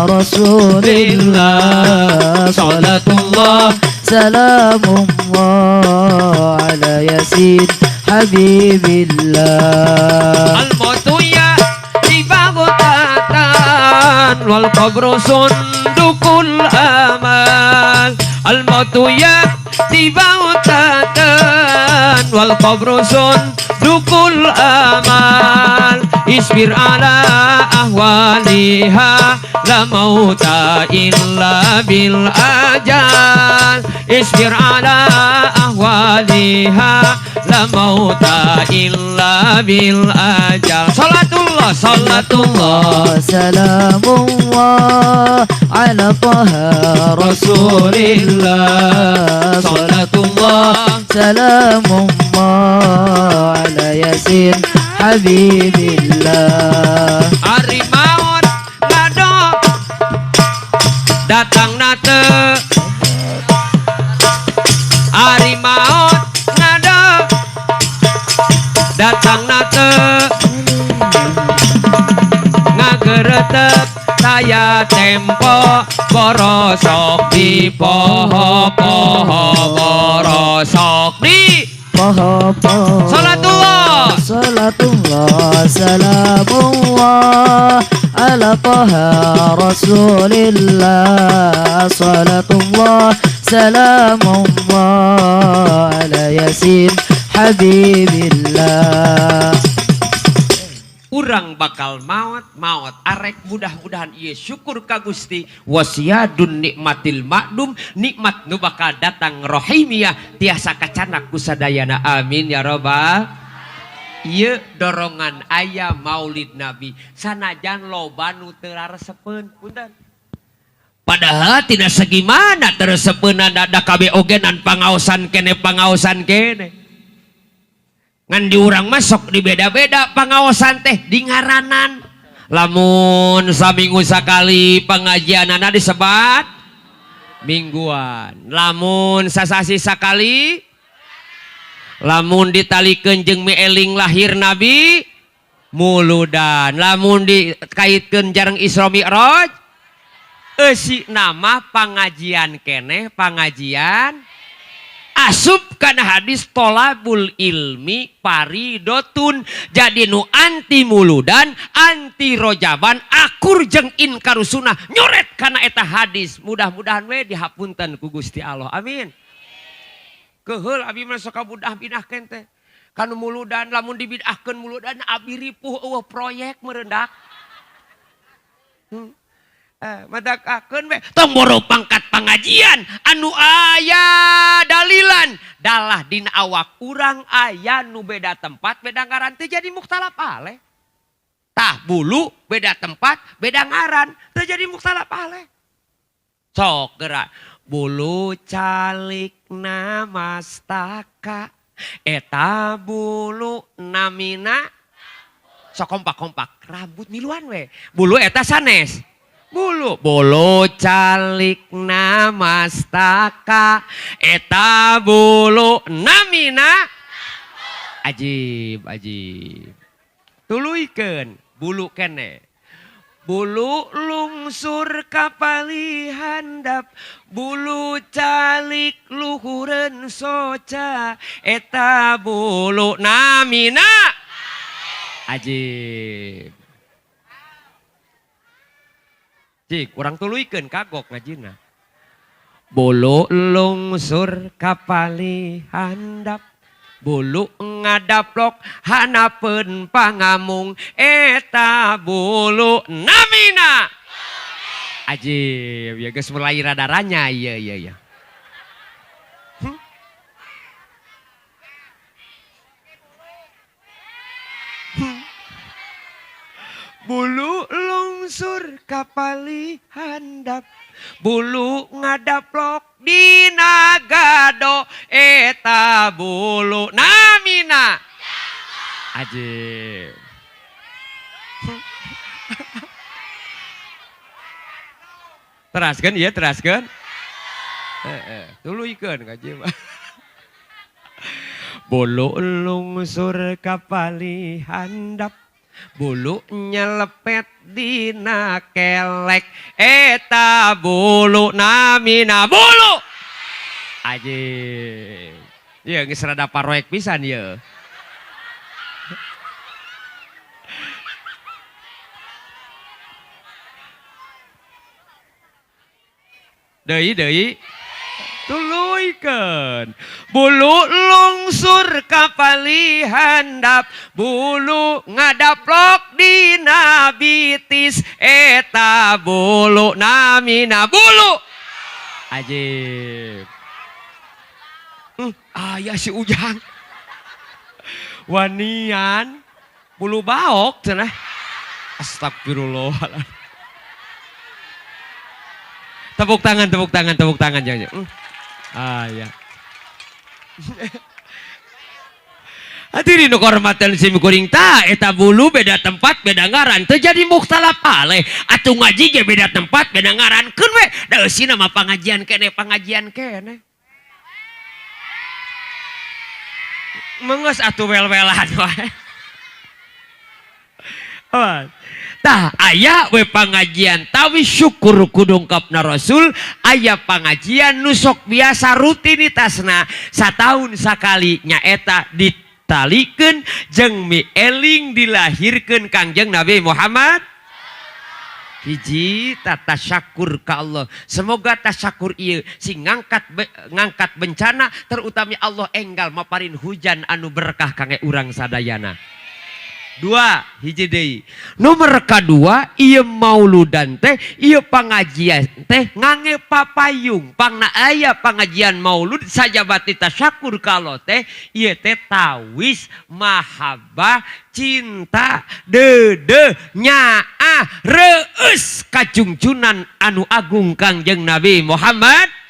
رسول الله صلاة الله سلام الله على ياسين حبيب الله الموت يأتي بغتة والقبر صندوق الأمال الموت يأتي بغتة والقبر صندوق الأمال اصبر على أهوالها لا موت إلا بالأجل اصبر على أهوالها لا موت إلا بالأجل صلاة الله صلاة الله سلام الله على طه رسول الله صلاة الله سلام الله على ياسين حبيب الله Ari maot ngado datang nate Ari maot ngado datang nate ngageretep saya tempo borosok di poho-poho borosok di poho-poho Salatullah Salatullah salamullah ala taha rasulillah salatullah salamullah ala yasin habibillah. Urang bakal maot maot arek mudah-mudahan ieu syukur ka Gusti wasiadun nikmatil makdum nikmat nu bakal datang rohimiyah tiasa kacanak ku sadayana amin ya robbal. Ieu dorongan aya maulid Nabi sanajan loba nu teu raresepeun punten. Padahal tidak segimana teresepeunna da kabeh ogenan pangaosan kene pangaosan kene. Ngan di urang masuk di beda-beda pangaosan teh di ngaranan. Lamun saminggu sakali pengajianana disebat mingguan. Lamun sasasi sakali lamun ditalikeun jeung mieling lahir Nabi muludan. Lamun dikaitkeun jareng Isra Mi'raj eusi nama pangajian keneh pangajian asup kana hadis tolabul ilmi paridotun. Jadi nu anti muludan anti rojaban akur jeung inkar sunnah nyoret kana eta hadis. Mudah-mudahan we dihapunten ku Gusti Allah amin. Keheul abi mah sok kabudah bidahkeun teh kanu muludan lamun dibidahkeun muludan abi ripuh eueuh proyek merendak. Madakakeun we tong boro pangkat pangajian anu aya dalilan dalah dina awak urang aya nu beda tempat beda ngaran teu jadi muktalaf aleh. Tah bulu beda tempat beda ngaran teu jadi muktalaf aleh. Sok gerak bulu calik namastaka eta bulu namina sok kompak-kompak rambut miluan we bulu eta sanes bulu bulu calik namastaka eta bulu namina ajib ajib tuluykeun bulu kene bulu lungsur kapali handap bulu calik luhureun soca eta bulu namina ajib. Cik, kurang tuluykeun kagok ngajina. Bulu lungsur kapali handap bulu ngadaplok hanapeun pangamung eta bulu namina ajib. Ya geus mulai radaranya iya iya iya. Bulu lungsur kapali handap bulu ngadaplok dina gado eta bulu namina ajib. Teraskeun ieu teraskeun. Tuluykeun ka mah. Bulu lungsur kapali handap Bulu nyelepet dina kelek, eta bulu namina bulu. Ajib. Ya geus rada paroek pisan ye. Deui deui. Tuluykeun. Bulu lungsur ka palihandap, bulu ngadaplok dina bitis, eta bulu namina bulu. Ajib. Aya si Ujang. Wanian bulu baok cenah. Astagfirullahaladzim. Tepuk tangan, tepuk tangan, tepuk tangan jangan. Ah ya. Hadirin nu kahormatan sim kuring, ta eta bulu beda tempat beda ngaran teu jadi mukhtalaf alaih. Atuh ngaji ge beda tempat beda ngaran keun we da eusina mah pangajian keneh pangajian keneh. Mengeus atuh wel-welan wae. Oh. Tah aya we pangajian tawi syukur kudungkapna Rasul, aya pangajian nu sok biasa rutinitasna satahun sakali nyaeta ditalikeun jeung mieling dilahirkeun Kangjeng Nabi Muhammad. Hiji tata syakur ka Allah. Semoga tasyakur ieu sing ngangkat bencana, terutama Allah enggal maparin hujan anu berkah kangge urang sadayana. Dua hiji deui. Nomor kadua ieu mauludan teh ieu pangajian teh ngange papayung. Pangna aya pangajian maulud sajabati tasyakur ka Allah teh ieu teh tawis mahabbah cinta deudeuh nyaah reueus kajungjunan anu agung Kangjeng Nabi Muhammad.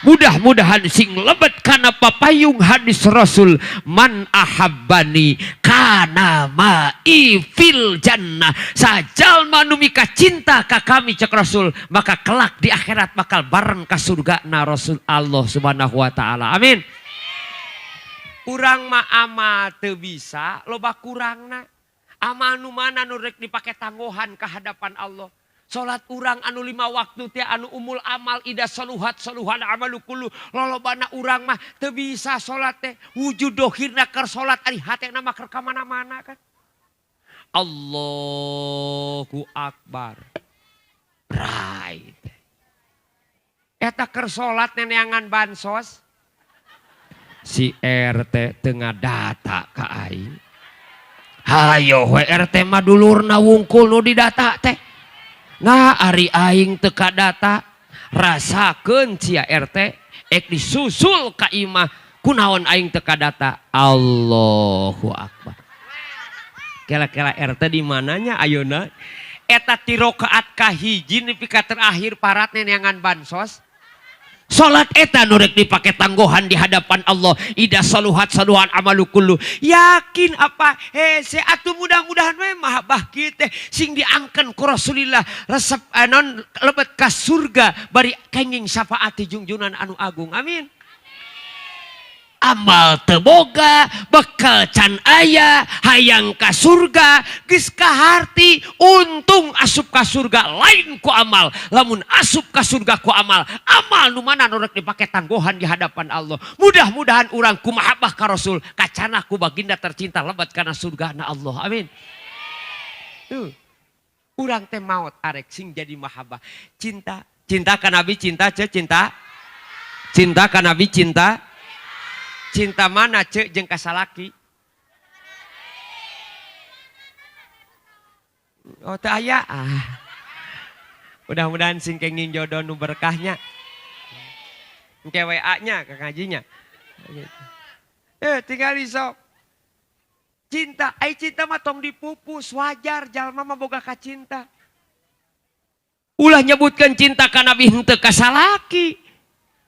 Mudah-mudahan sing lebet kana papayung hadis Rasul man ahabbani kana ma'i fil jannah. Sajalma nu mika cinta ka kami cek Rasul, maka kelak di akhirat bakal bareng ka surga na Rasul Allah Subhanahu wa taala. Amin. Urang mah amal teu bisa loba kurangna. Amal nu mana nu rek dipake tangguhan ka hadapan Allah. Salat urang anu 5 waktu teh anu umul amal ida saluhat saluhan amalu kullu. Lolobana urang mah teu bisa salat teh wujud dohirna keur salat ari hatena mah keur ka mana-mana kan. Allahu akbar. Right. Eta keur salat neneangan bansos. Si RT teu ngadata ka aing. Hayo we RT mah dulurna wungkul nu didata teh. Nah ari aing teu kadata rasakeun sia RT ek disusul ka imah kunaon aing teu kadata. Allahu akbar. Kela-kela RT di mananya ayeuna eta ti rakaat kahiji nepi ka terakhir parat neneangan bansos. Salat eta nu rek dipake tangguhan di hadapan Allah. Ida saluhat saluhan amalu kullu. Yakin apa hese atuh mudah-mudahan we mahabbah kieu teh sing diangkeun ku Rasulillah resep non lebet ka surga bari kenging syafaat jungjunan anu agung. Amin. Amal teu boga, bekal can aya, hayang ka surga, geus kaharti, untung asup ka surga lain ku amal. Lamun asup ka surga ku amal, amal nu mana nu rek dipake tangguhan di hadapan Allah. Mudah-mudahan urang ku mahabbah ka Rasul, kacana ku baginda tercinta lebat kana surga na Allah. Amin. Tuh. Urang teh maot arek sing jadi mahabbah. Cinta, cinta ka Nabi, cinta ce, cinta. Cinta ka Nabi, cinta. Cinta mana cek jeung kasalaki? Oh teu aya. Ah. Mudah-mudahan sing kenging jodoh nu berkahnya. Engke W A-nya ke ngajinya. Tinggal sok. Cinta, ai cinta mah tong dipupus, wajar jalma mah boga ka cinta. Ulah nyebutkeun cinta ka Nabi henteu ka salaki.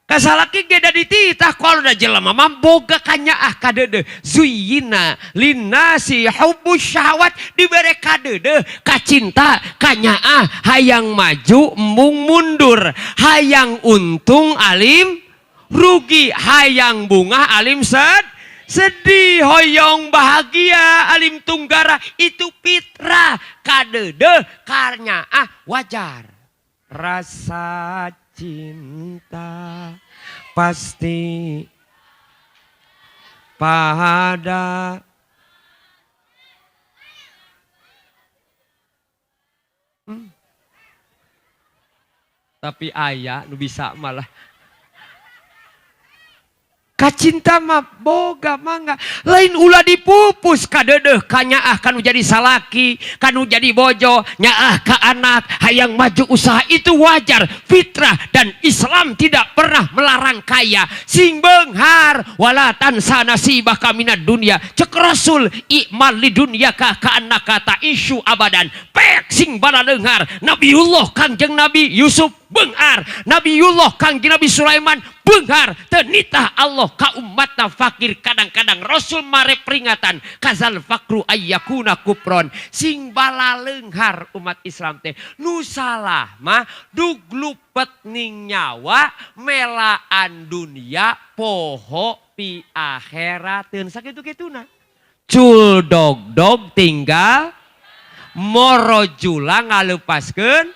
Kasalaki ge da dititah kalau da jelema mah boga kanyaah kadeudeuh. Zuyyina linnasi hubbus syahwat dibere kadeudeuh kacinta kanyaah hayang maju embung mundur, hayang untung alim rugi, hayang bungah alim sed. Sedih, hoyong bahagia, alim tunggara itu fitrah kadeudeuh karnyaah wajar. Rasa cinta pasti pada Tapi ayah nu bisa malah kacinta mah boga mangga lain ulah dipupus kadeudeuh kanyaah kanu jadi salaki kanu jadi bojo nyaah ka anak hayang maju usaha itu wajar fitrah dan Islam tidak pernah melarang kaya sing beunghar wala tansa nasibaka minad dunya cek Rasul i'mal li dunyaka ka annaka taisyu abadan pek sing balaleunghar Nabiullah Kangjeng Nabi Yusuf beunghar Nabiullah Kangjeng Nabi Sulaiman beunghar teu nitah Allah ka umatna fakir kadang-kadang Rasul mare peringatan kazal fakru ayyakuna kupron sing balaleunghar umat Islam teh nu salah mah duglupet ning nyawa melaan dunia poho pi akhirateun sakitu-kituna cul dog dog tinggal morojula ngaleupaskeun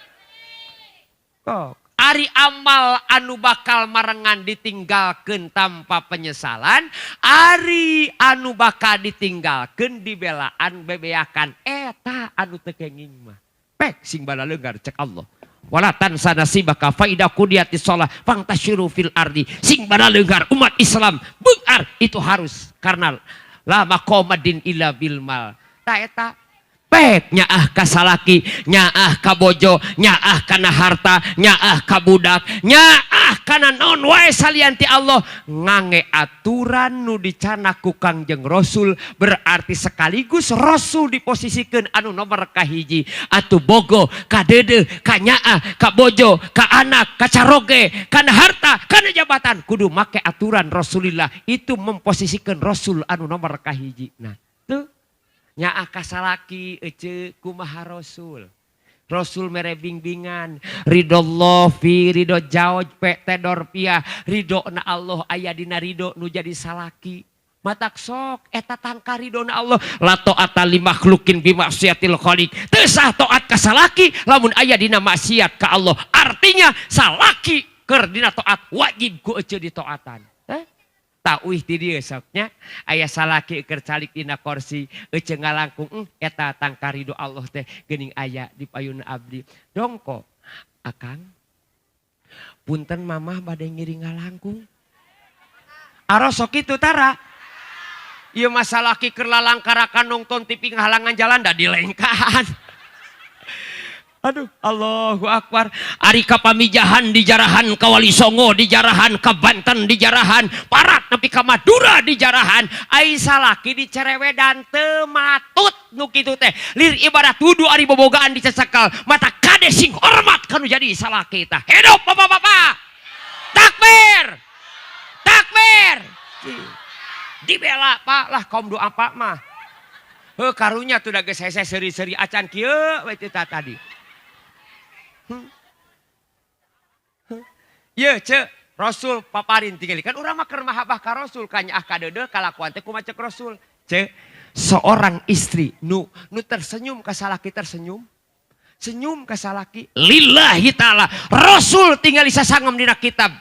kok. Ari amal anu bakal marengan ditinggalkeun tanpa penyesalan, ari anu bakal ditinggalkeun dibelaan bebeakan eta anu teu kenging mah. Pek sing balaleunggar cek Allah. Wala tansa nasibaka faida qudiyati shalah fangtasyiru fil ardi. Sing balaleunggar umat Islam beungar itu harus karena la maqamadin illa bil mal. Ta eta pek nyaah ka salaki, nyaah ka bojo, nyaah kana harta, nyaah ka budak, nyaah kana naon wae salian ti Allah ngange aturan nu dicanak ku Kangjeng Rasul berarti sekaligus Rasul diposisikeun anu nomor kahiji atuh bogo ka deudeuh ka nyaah ka bojo ka anak ka caroge kana harta kana jabatan kudu make aturan Rasulillah itu memposisikeun Rasul anu nomor kahiji. Nah tuh nyaah ka salaki ece kumaha Rasul. Rasul mere bimbingan ridollah fi ridho jauj pe tedorpia ridho na Allah aya dina ridho nu jadi salaki matak sok eta tangka ridho na Allah la ta'ata li makhlukin bi maksiatil khaliq teu sah taat ka salaki lamun aya dina maksiat ka Allah artinya salaki keur dina taat wajib ku ece ditaatan. Tauih ti dieu soknya aya salaki keur calik dina kursi ece ngalangkung eta tangka ridho Allah teh geuning aya di payun abdi dongko akang punten mamah bade ngiring ngalangkung aros sok kitu tara ieu mah salaki keur lalangkarakan nongton TV ngahalangan jalan da dilengkahan. Aduh, Allahu Akbar. Ari ka Pamijahan dijarahan, ka Wali Songo dijarahan, ka Banten dijarahan, parat nepi ka Madura dijarahan. Ai salaki dicerewedan teu matut nu kitu teh. Lir ibarat wudu ari bobogaan dicesekal, mata kade sing hormat kanu jadi salaki tah. Hidup bapak-bapak. Takbir. Takbir. Dibela Pak lah kaum doa Pak mah. Heuh karunya tuh da geus hese seuri-seuri acan kieu we teh tadi. Ye ce Rasul paparin tinggal kan urang mah keur mahabbah ka Rasul kanyaah ka deudeuh kalakuan teh kumaha cek Rasul. Ce seorang istri nu tersenyum ka salaki tersenyum. Senyum ka salaki lillahi taala. Rasul tinggal sasangem dina kitab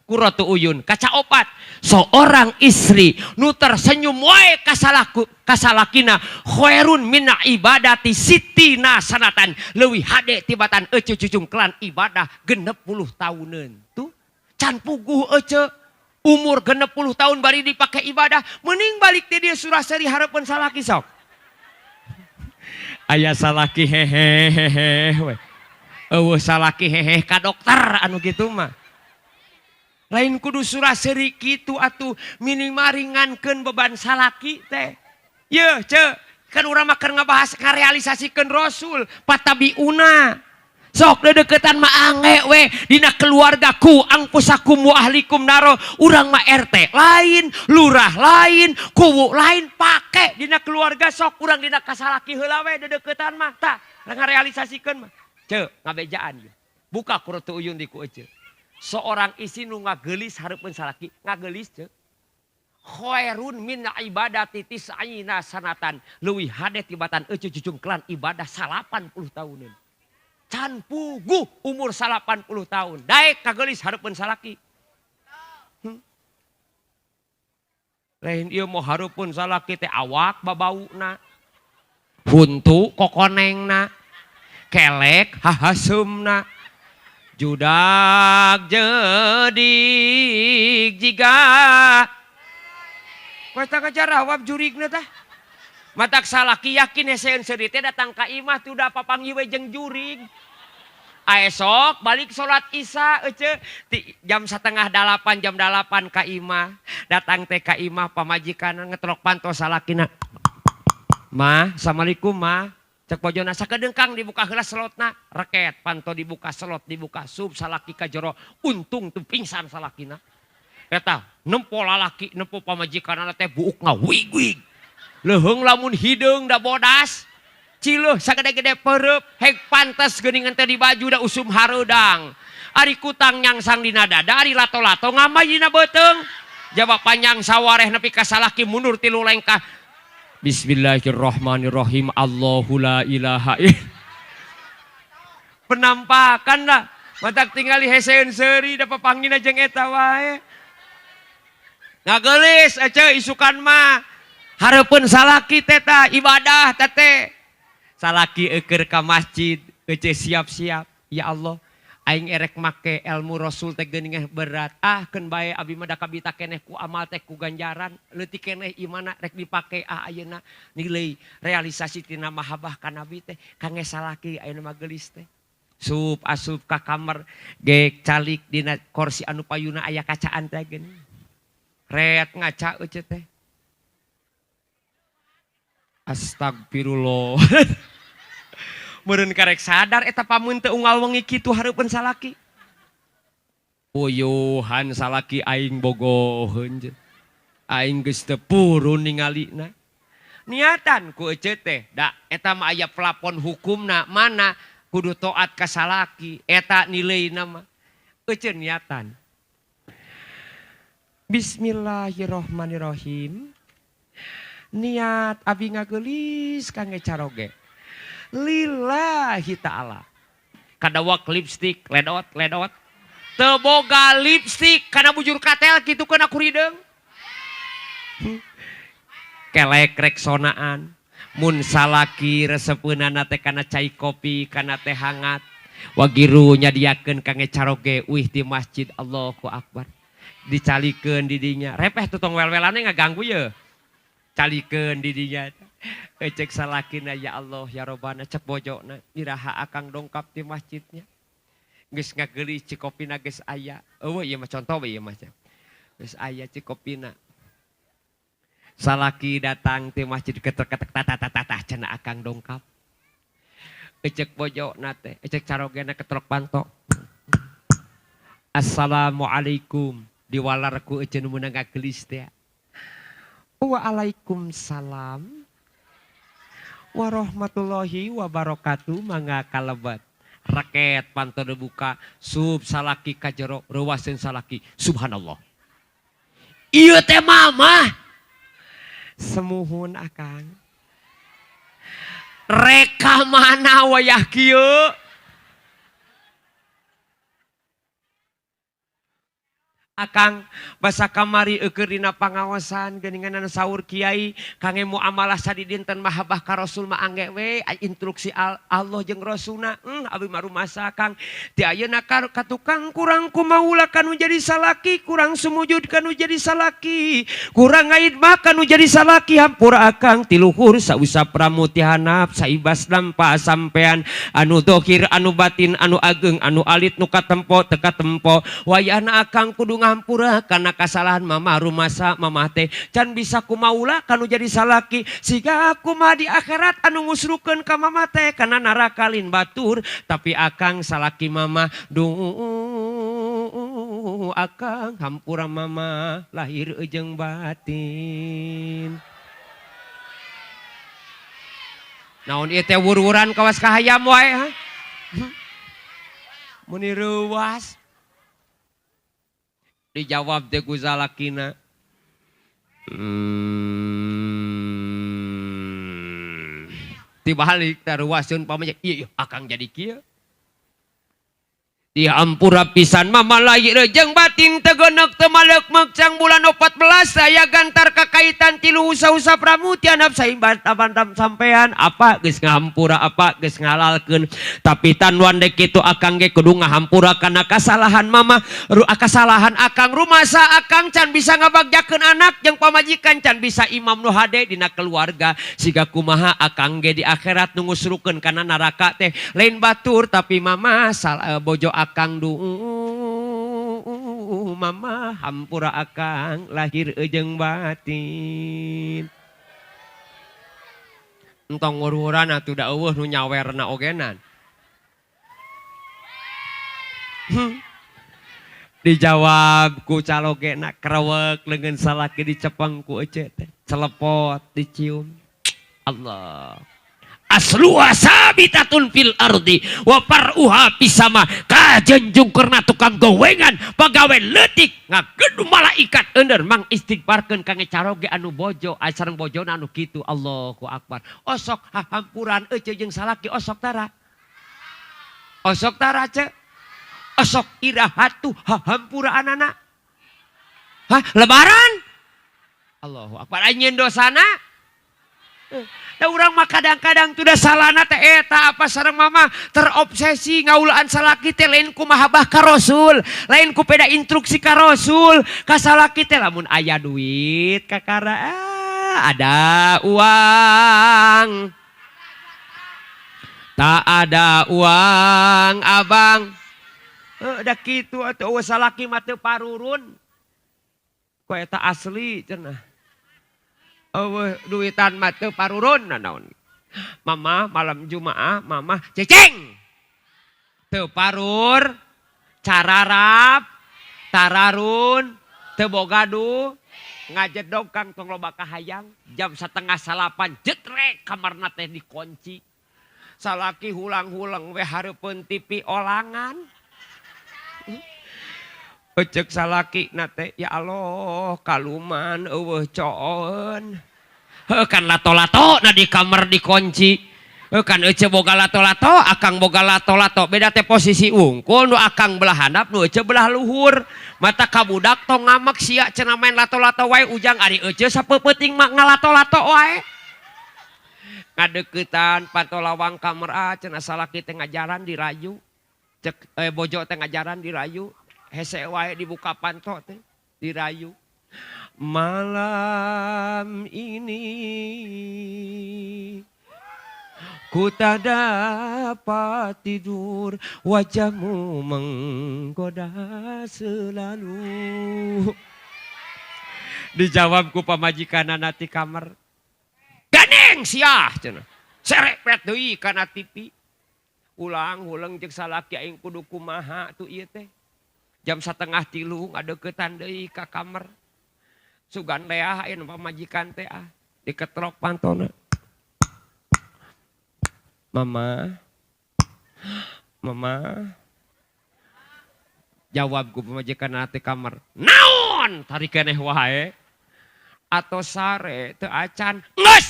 Qurratu Uyun kaca opat. Seorang istri nu tersenyum wae ka salaku kasalakina khairun min ibadati sitina sanatan leuwih hade tibatan ece cucungkelan ibadah 60 tahuneun tuh can puguh ece umur 60 tahun bari dipake ibadah mending balik ti dieu surah seuri hareupeun salaki sok aya salaki hehehe we eueuh salaki hehe ka dokter anu kitu mah lain kudu surah seuri kitu atuh minimal ringankeun beban salaki teh. Yeuh ce kan urang mah keur ngabahas ngarealisasikeun Rasul patabiuna. Sok dedeketan mah ange we dina keluargaku angpusakum wa ahlikum naro urang mah RT lain, lurah lain, kuwu lain pake dina keluarga sok urang dina kasalaki heula we dedeketan mah tah ngarealisasikeun mah. Ce ngabejaan ieu. Buka Qurratu Uyun di ku ece. Seorang istri nu ngagelis hareupeun salaki, ngagelis ce. Khairun min ibadati tis'ina sanatan. Leuwih hade tibatan euceu jujungkelan ibadah 80 tahunan. Can puguh umur 80 tahun. Daek kageulis hareupeun salaki. Lain ieu mau hareupeun salaki teh awak babauna. Huntu kokonengna. Kelek hahaseumna. Judak jedik jiga. Kowe teh ngajarawab jurigna tah. Matak salaki yakin heseun seuri teh datang ka imah teh udah papanggih we jeung jurig. Aesok balik salat isya ece jam 7:30 jam 8 ka imah. Datang teh ka imah pamajikan ngetrok panto salakina. Mah, assalamualaikum mah. Cek bojona sakedeung Kang dibuka heula selotna. Reket panto dibuka selot dibuka sub salaki ka jero untung teu pingsan salakina. Eta nempo lalaki nempo pamajikanna teh buuk ngawig-wig. Leuheung lamun hideung da bodas. Cileuh sagede-gede pereup hek pantes geuningan teh di baju da usum hareudang. Ari kutang nyangsang dina dada ari lato-lato ngamay dina beuteung. Jawab panjang sawareh nepi ka salaki mundur 3 lengkah. Bismillahirrahmanirrahim. Allahu la ilaha illa. Penampakan lah. Matak tingali heseun seuri da papanggina jeung eta wae. Ngageulis ece isukan mah. Hareupeun salaki teh tah ibadah teh teh. Salaki eueur ka masjid, ece siap-siap. Ya Allah, aing erek make ilmu Rasul teh geuningan berat. Ah, keun bae abi mah da kabita keneh ku amal teh ku ganjaran, leutik keneh imana rek dipake ah ayeuna nilai realisasi tina mahabbah ka Nabi teh kangge salaki ayeuna mah geulis teh. Sup asup ka kamar gek calik dina kursi anu payuna aya kacaan teh geuning. Ret ngaca ece teh. Astagfirullah. Meureun karek sadar eta pamun teu unggal wengi kitu hareupeun salaki. Uyuhan salaki aing bogoheun je. Aing geus teu purun ningalina. Niatan ku ece teh da eta mah aya plafon hukumna mana kudu taat ka salaki eta nileuna mah. Ece niatan. Bismillahirrahmanirrahim. Niat abi ngageulis kangge caroge. Lillahi ta'ala. Kadawak lipstik ledot ledot. Teu boga lipstik kana bujur katel kitu kana kurideung. Kelek reksonaan. Mun salaki resepeunana teh kana cai kopi kana teh hangat. Wagiru nyadiakeun kangge caroge uih di masjid Allahu Akbar. Dicalikeun di dinya. Repeh tuh tong wel-welane ngaganggu ye. Calikeun di dinya. Cek salakina ya Allah ya Robbana cek bojona iraha akang dongkap di masjidnya. Geus ngageulis cikopina geus aya. Eueuh ieu mah contoh we ieu mah. Geus aya cikopina. Salaki datang ti masjid ketek-ketek tata-tata cenah akang dongkap. Cek bojona teh, cek carogena ketrok panto. Assalamualaikum diwalar ku ece nu meunang ngageulis teh. Waalaikumsalam warahmatullahi wabarakatuh mangga kalebet. Raket panto dibuka sub salaki ka jero reuwaseun salaki subhanallah. Ieu teh mamah. Semuhun akang. Reka mana wayah kieu? Akang basa kamari eueur dina pangaosan geuningan saur kiai kangge muamalah sadidinten mahabbah ka Rasul mah angge we instruksi Allah jeung Rasulna. Abi mah rumasa Kang ti ayeuna ka tukang kurang kumaula kanu jadi salaki kurang sumujud kanu jadi salaki kurang ngait mah kanu jadi salaki hampura akang ti luhur sausap rambut ti handap saibas lampa sampean anu dohir anu batin anu ageng anu alit nu katempo teu katempo wayahna akang kudu ngampura karena kesalahan mama rumasa mama teh can bisa kumaula kanu jadi salaki siga kumaha di akhirat anu ngusrukeun ka mama teh kana neraka lin batur tapi akang salaki mama duh akang hampura mama lahir jeung batin. Naon ieu teh wur-wuran kawas kahayam wae ha? Meni reuwas. Dijawab teh ku salakina. Tibalik taruaseun pamajikan, ieu akang jadi kieu. Dihampura pisan mama lahir jeung batin tegenek teu maleuk-meuk cang bulan 14 saya gantar kakaitan tilu usa-usa pramuti anap saimbat abantam sampean apa geus ngahampura apa geus ngahalalkeun tapi tanwan dek kitu akang ge kudu ngahampura kana kasalahan mama kasalahan akang rumasa akang can bisa ngabagjakeun anak jeung pamajikan can bisa imam nu hade dina keluarga siga kumaha akang ge di akhirat nu ngusrukeun kana neraka teh lain batur tapi mama salah bojo akang duh mama hampura akang lahir jeung batin entong ngurhuran atuh da eueuh nu nyawerna ogenan. Dijawab ku calogena krewek leungeun salaki dicepeng ku ece teh celepot dicium. Allah asluha sabitatun fil ardi wa faruha fisama kajenjungkerna tukang gowengan pagawe leutik ngageduh malaikat eunder mang istighfarkeun kange caroge anu bojo sareng bojona anu kitu. Allahu akbar. Osok hahampuran ece jeung salaki osok tara ce osok iraha tuh hahampuraanana. Hah lebaran Allahu akbar anjeun dosana. Da urang mah kadang-kadang tuh da salahna teh eta apa sareng mama terobsesi ngaulaan salaki teh lain ku mahabbah ka Rasul, lain ku peda instruksi ka Rasul, ka salaki teh lamun aya duit kakara ada uang. Tak ada uang abang. Da kitu atuh eueuh salaki mah teu parurun. Ku eta asli cenah. Eueuh duitan mah teu parurun naon. Mama malam Jumaah mama ceceng. Teu parur, cararap, tararun, teu boga du, ngajedog kang tong loba kahayang, jam 7:30 jetrek kamarna teh dikunci. Salaki hulang-hulang we hareupeun TV olangan. Ecek salaki nate ya Allah kaluman eueuh coon. Heuh kan lato-lato na di kamar dikunci. Heuh kan ece boga lato-lato, akang boga lato-lato. Beda teh posisi wungkul nu akang belah handap nu ece belah luhur. Mata kabudak tong ngamek sia cenah main lato-lato wae ujang ari ece sapeupeting mah ngalato-lato wae. Ngadeukeutan panto lawang kamar ah cenah salaki teh ngajaran dirayu. Cek bojo teh ngajaran dirayu. Hese wae dibuka panto teh dirayu. Malam ini ku tak dapat tidur, wajahmu menggoda selalu. Dijawab ku pamajikanana ti kamar. Ganeng siah cenah. Serepet deui kana TV. Ulang-ulang jeung salaki aing kudu kumaha tuh ieu teh. Jam 2:30 ngadeukeutan deui ka kamar. Sugan leah aya nu pamajikan teh ah diketrok pantona. Mama. Mama. Jawab ku pamajikan teh kamar. Naon tarik keneh wae. Atos sare teu acan. Geus.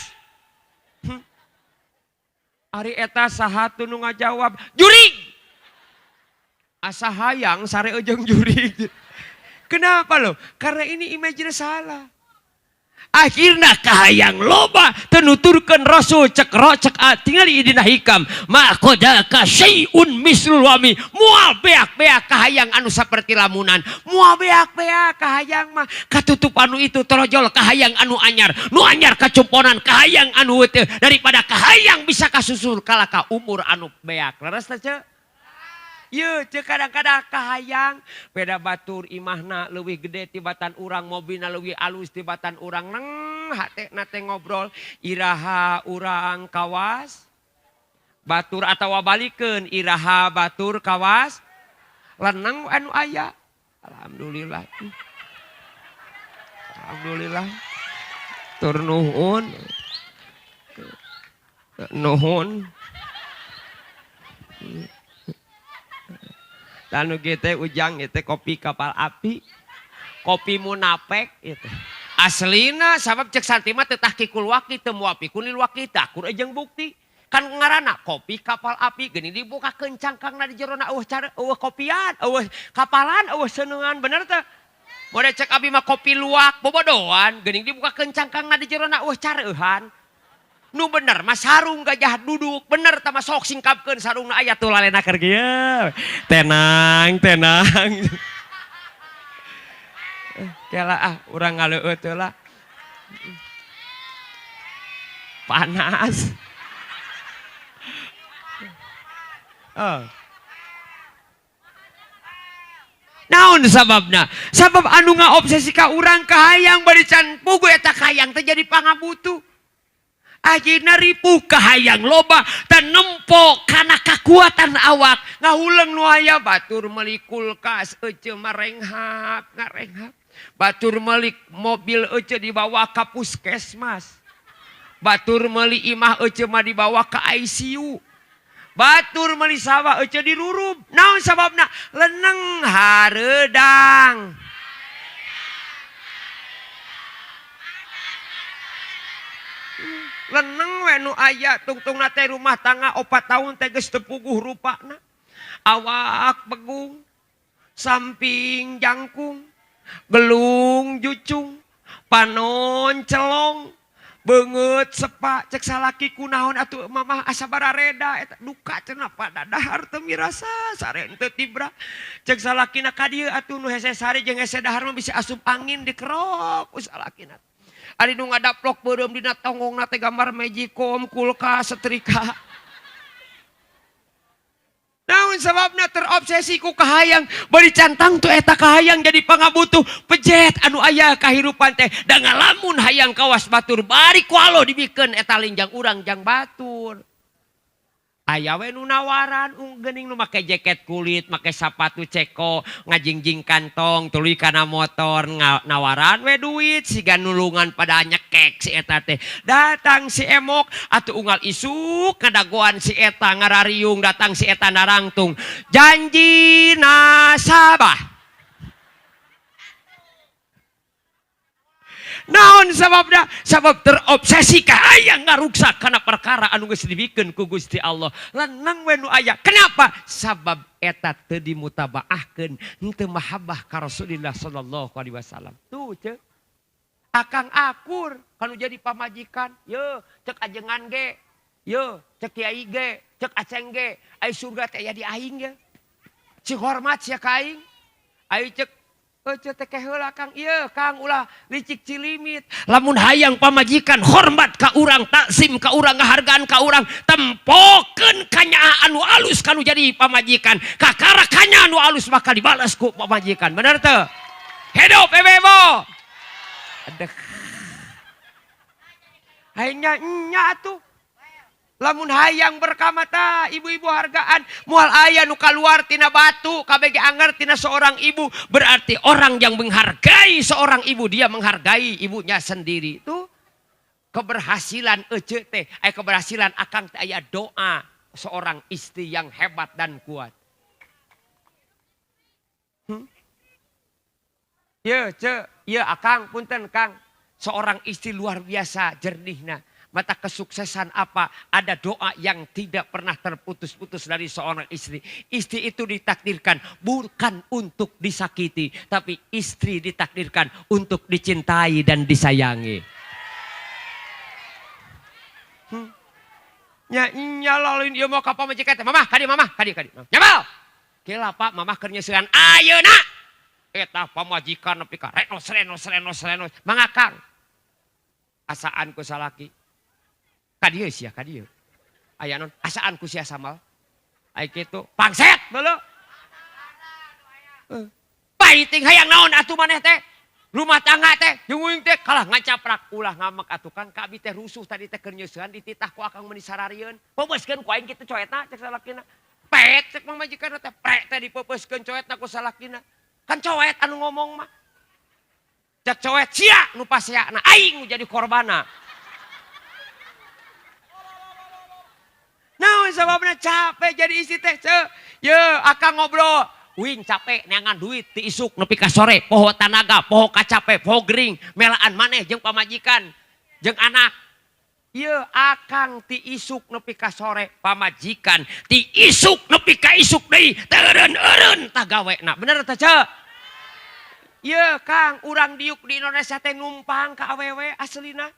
Ari eta saha teu nu ngajawab? Jurig. Asa hayang sare ujung jurig. Kenapa loh? Karena ini imajinasi salah. Akhirnya kahayang loba tenuturkan Rasul cek ro cek a tinggal dina hikam ma qadaka syai'un mislul wami moal beak-beak kahayang anu saperti lamunan moal beak-beak kahayang mah katutup anu itu torojol kahayang anu anyar nu anyar kacumponan kahayang anu teu daripada kahayang bisa kasusul kalaka umur anu beak leres teh cek. Ye, cek kadang-kadang kahayang beda batur imahna leuwih gede tibatan urang mobilna leuwih alus tibatan urang neng hatena teh ngobrol iraha urang kawas batur atawa balikeun iraha batur kawas leneng anu aya. Alhamdulillah. Alhamdulillah. Tur nuhun. Nuhun. Tanu gitu ujang itu kopi kapal api, kopi munafik itu. Aslina sabab cek santri mah teu tahqiqul waqi teu muwafiqun lil waqi teu akur jeung bukti. Kan ngaranna kopi kapal api geuning dibukakeun cangkangna di jerona eueuh cara eueuh kopian, eueuh kapalan, eueuh seuneuan, bener teu? Model cek abi mah kopi luwak bobodoan geuning dibukakeun cangkangna di jerona eueuh careuhan. Nu bener mah sarung gajah duduk, bener tah mah sok singkapkeun sarungna aya tuh lalena keur kieu. Tenang, tenang. Kela ah, urang ngaleueut heula. Panas. Oh. Naon sababna? Sabab anu ngaobsesi ka urang kahayang bari can puguh eta kahayang teh jadi pangabutuh. Ayeuna ripuh kahayang loba teh nempo kana kakuatan awak ngahuleng nu aya batur meuli kulkas ece marenghap ngarenghap. Batur meuli mobil ece dibawa ka puskesmas. Batur meuli imah ece mah dibawa ka ICU. Batur meuli sawah ece dirurub. Naon sababna? Leneng hareudang. Leneng we nu aya tungtungna teh rumah tangga 4 tahun teh geus teu puguh rupana. Awak begung, samping jangkung, gelung jucung, panon celong, beungeut sepa cek salaki kunaon atuh mamah asa barareda eta duka cenah pada dahar teu mirasa sare teu tibra. Cek salakina ka dieu atuh nu hese sare jeung hese dahar mah bisa asup angin dikerok ku salakina. Ari nu ngadaplok beureum dina tonggongna teh gambar magicom, kulkas, setrika. Naon sababna terobsesi ku kahayang, bari cantang tu eta kahayang jadi pangabutuh pejet anu aya kahirupan teh da ngalamun hayang kawas batur bari ku Allah dibikeun eta linjang urang jang batur. Aya we nu nawaran geuning nu make jaket kulit, make sapatu ceko, ngajingjing kantong, tuluy kana motor, nawaran we duit siga nulungan pada nyekek si eta teh. Datang si emok atuh unggal isuk ngadagoan si eta ngarariung, datang si eta narangtung. Janji nasabah. Naon sababna? Sabab terobsesi kahayang ngaruksak kana perkara anu geus dibikeun ku Gusti Allah. Leneng we nu aya. Kenapa? Sabab eta teu dimutabaahkeun, henteu mahabbah ka Rasulillah sallallahu alaihi wasallam. Tuh ceuk. Akang akur kanu jadi pamajikan, ye cek ajengan ge, ye cek kiai ge, cek aceng ge, ai surga teh aya di aing ye. Cik hormat sia ka aing. Ai cek ece teh heula Kang, ieu Kang ulah licik cilimit. Lamun hayang pamajikan hormat ka urang, takzim ka urang, ngahargaan ka urang, tempokeun kanyaah anu alus kanu jadi pamajikan. Kakara kanyaah anu alus bakal dibalas ku pamajikan. Bener teu? Hidup ibu-ibu. Adeh. Hayangnya nya atuh. Lamun hayang berkamata ibu-ibu hargaan mual aya nu kaluar tina batu kabeh ge anger tina seorang ibu, berarti orang yang menghargai seorang ibu dia menghargai ibunya sendiri. Tuh keberhasilan ece teh, aya keberhasilan akang teh aya doa seorang istri yang hebat dan kuat. Ye ce, ye akang punten Kang, seorang istri luar biasa jernihna. Mata kesuksesan apa? Ada doa yang tidak pernah terputus-putus dari seorang istri. Istri itu ditakdirkan bukan untuk disakiti, tapi istri ditakdirkan untuk dicintai dan disayangi. Nya nya laluin ieu mau ka pamajikan teh. Mamah, kadi mamah, kadi kadi. Nyabal. Kela Pak, mamah keur nyeusehan ayeuna. Eta pamajikan nepi ka renos renos renos renos. Mangga Kang. Asaan ku salaki. Kadieu sia kadieu. Aya non asaan ku sia samal. Ai kitu pangset beuleuh. Paiting hayang naon atuh maneh teh? Rumah tangga teh jeung uing teh kalah ngacaprak ulah ngamek atuh Kang ka abi teh rusuh tadi teh keur nyeusehan dititah ku akang meuni sararieun. Peupeuskeun ku aing kitu coetna cek salakina. Pet cek pamajikanna teh prek teh dipeupeuskeun coetna ku salakina. Kan coet anu ngomong mah. Cek coet sia nu paseana aing nu jadi korbana. Naon sababna capek jadi istri teh ce. Ye akang ngobrol. Uing capek neangan duit ti isuk nepi ka sore, poho tanaga, poho kacape, poho gering, melaan maneh jeung pamajikan, jeung anak. Ieu akang ti isuk nepi ka sore, pamajikan ti isuk nepi ka isuk deui, teu eureun-eureun tah gawena. Bener teh, Ceu? Ieu Kang, urang diuk di Indonesia teh numpang ka awewe aslina.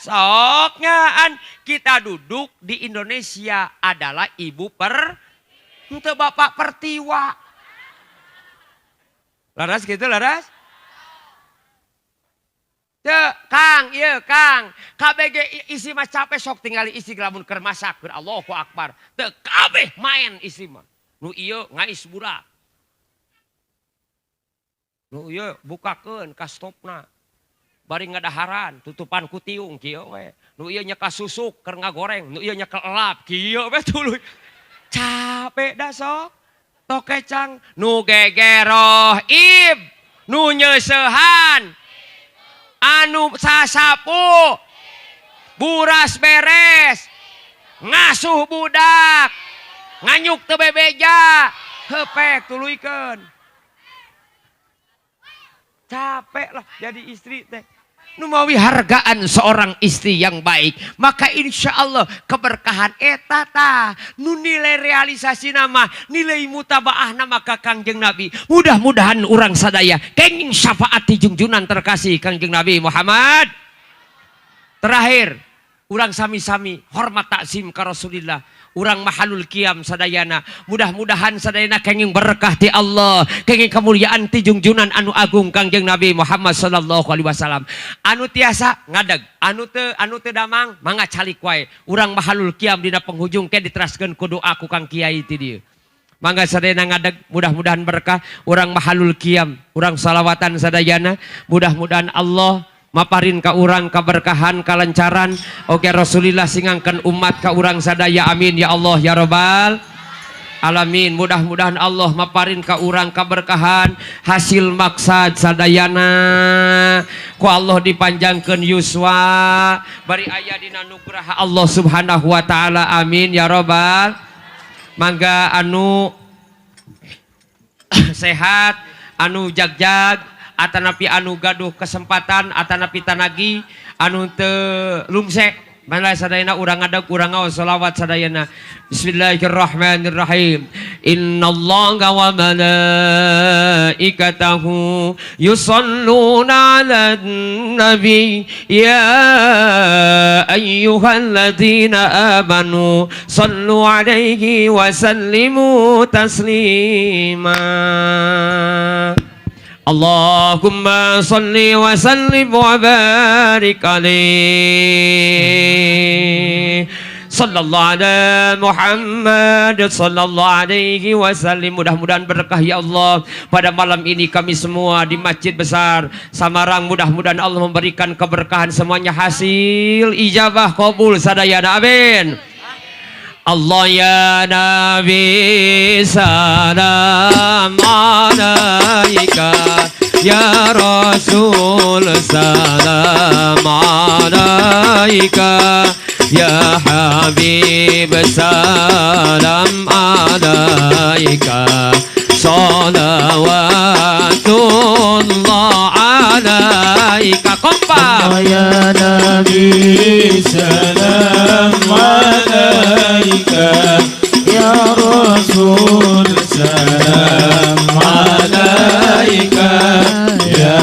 Sok nyaan kita duduk di Indonesia adalah ibu per untuk bapak pertiwa. Laras gitu laras? Teu, Kang, iya Kang. KBG isi mah capek sok tinggali isi lamun keur masak keur Allahu Akbar. Teu kabeh main isi mah. Nu ieu ngais budak. Nu ieu bukakeun ka stopna. Bari ngadaharan tutupan ku tiung kieu we. Nu ieu nyeka susuk keur ngagoreng, nu ieu nyekel elap kieu we tuluy. Capek dah sok. Tokecang nu gegeroh ib, nu nyeusehan, anu sasapu, buras beres, ngasuh budak, nganyuk teu bebeja, hepek tuluykeun. Capek lah jadi istri teh. Nu mawi hargaan seorang istri yang baik, maka insya Allah keberkahan eta tah nu nilai realisasi nama, nilai mutabaah nama ka Kangjeng Nabi. Mudah-mudahan urang sadaya kenging syafaat ti junjunan terkasih Kangjeng Nabi Muhammad. Terakhir, urang sami-sami hormat takzim ka Rasulillah. Urang mahalul qiyam sadayana. Mudah-mudahan sadayana kenging berkah ti Allah, kenging kemuliaan ti junjunan anu agung Kangjeng Nabi Muhammad sallallahu alaihi wasallam. Anu tiasa ngadeg, anu teu damang mangga calik wae. Urang mahalul qiyam dina penghujung ke diteraskeun ku doa ku Kang Kiai ti dieu. Mangga sadayana ngadeg, mudah-mudahan berkah. Urang mahalul qiyam, urang salawatan sadayana. Mudah-mudahan Allah maparin ka urang keberkahan, kalancaran. Oke Rasulillah singangkeun umat ka urang sadaya. Amin ya Allah ya Rabbal alamin. Mudah-mudahan Allah maparin ka urang keberkahan, hasil maksad sadayana. Ku Allah dipanjangkeun yuswa, bari aya dina nugraha Allah Subhanahu wa taala. Amin ya Rabbal. Mangga anu sehat, anu jagjag, atanapi anu gaduh kesempatan, atanapi tanagi, anu teu lungse. Mana sadayana urang ngadeg, urang ngaos selawat sadayana. Bismillahirrahmanirrahim. Innallaha wa malaikatahu yusalluna 'alan nabi ya ayyuhalladzina amanu sallu 'alaihi wa sallimu taslima. Allahumma salli wa sallim wa barik alaihi. Sallallahu ala Muhammad sallallahu alaihi wasallam. Mudah-mudahan berkah ya Allah pada malam ini kami semua di Masjid Besar Samarang. Mudah-mudahan Allah memberikan keberkahan semuanya, hasil ijabah qabul sadayana. Amin. Allah ya Nabi salam alaika, ya Rasul salam alaika, ya Habib salam alaika, salawatullah alaika. Kompak. Allah ya Nabi salam alaika, ya Rasul salam alaika, ya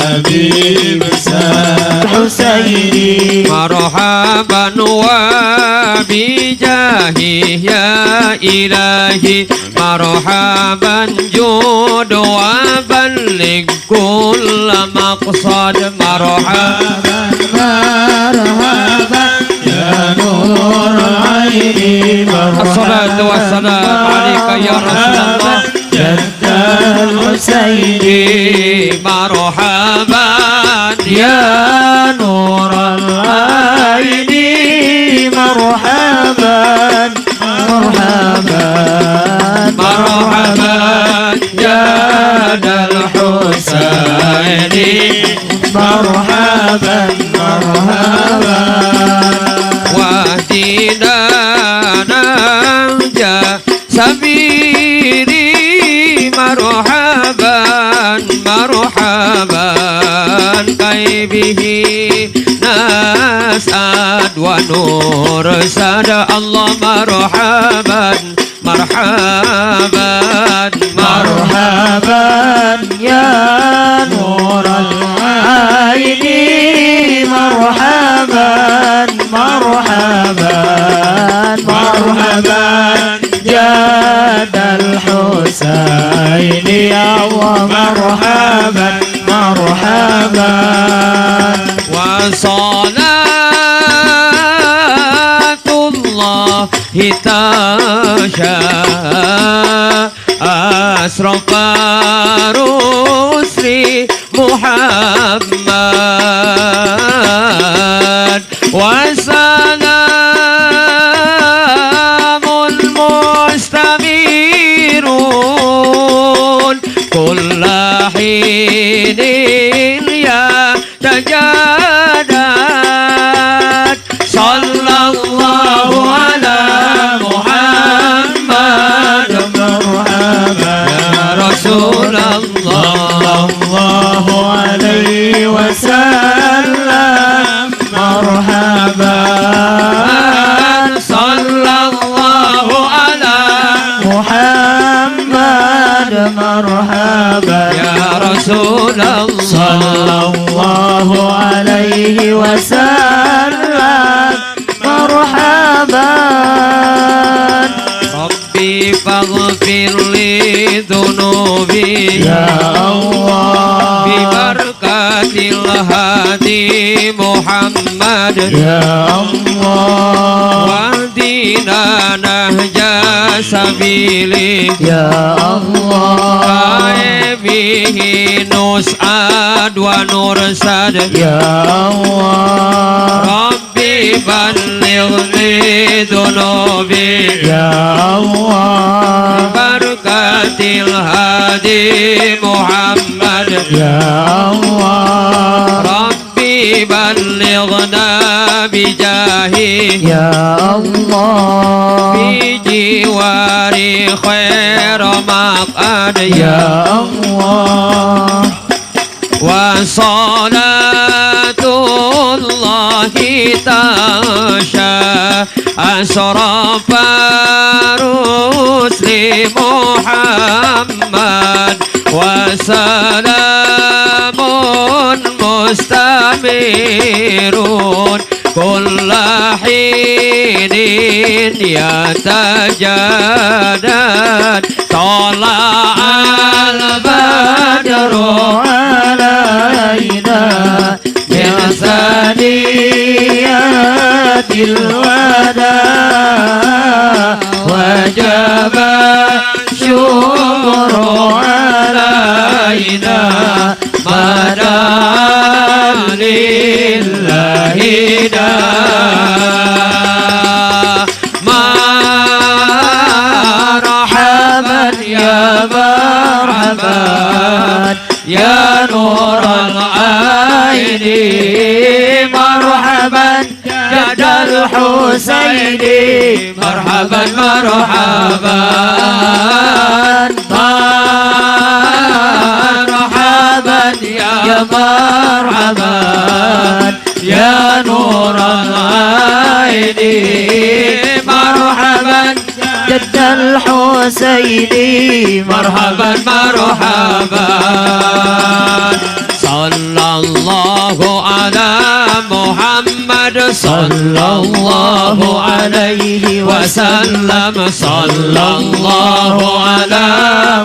Habib salam Husaini. Marhaban wa bijahi ya ilahi, marhaban jud wa balligh kull maqsad. Marhaban marhaban ya nur aini, Assalatu wassalamu alaika ya Rasulullah jaddal Husaini. Marhaban ya nur aini, marhaban marhaban marhaban jaddal Husaini, marhaban marhaban wahdina nahja sabiri Bihi nas'ad wa nursad. Allah marhaban marhaban marhaban ya nural aini marhaban marhaban marhaban jadal Husaini ya Allah marhaban marhaban. Wa salatullah hitasha asrafa rusli Muhammad wa salamun mustamirun kulla hinin ya tajaddad. Sallallahu ala Muhammad marhaban ya Rasulullah sallallahu alaihi wasallam marhaban. Sallallahu ala Muhammad marhaban ya Rasulullah sallallahu alaihi wasallam marhaban. Rabbi faghfir li dhunubi ya Allah bi barakatil hadi Muhammad ya Allah wahdina nahja sabili ya Allah bihi nus'ad wa nursad ya Allah. Rabbi ballighni dhunubi ya Allah barakatil hadi Muhammad ya Allah. Rabbi ballighna bijahi ya Allah bi jiwari khair maqad ya Allah. Wa salatullahi tasha asrafa rusli Muhammad wa salamun mustamirun kulla hinin yatajaddad. Tala'al badru alaina min saniyatil wada wajaba syukru alaina mada lillahi da. Marhaban ya marhaban ya nural aini marhaban jadal Husaini marhaban marhaban marhaban ya marhaban ya nural aini marhaban jadal Husaini marhaban marhaban. Sallallahu ala Muhammad sallallahu alaihi wasallam sallallahu ala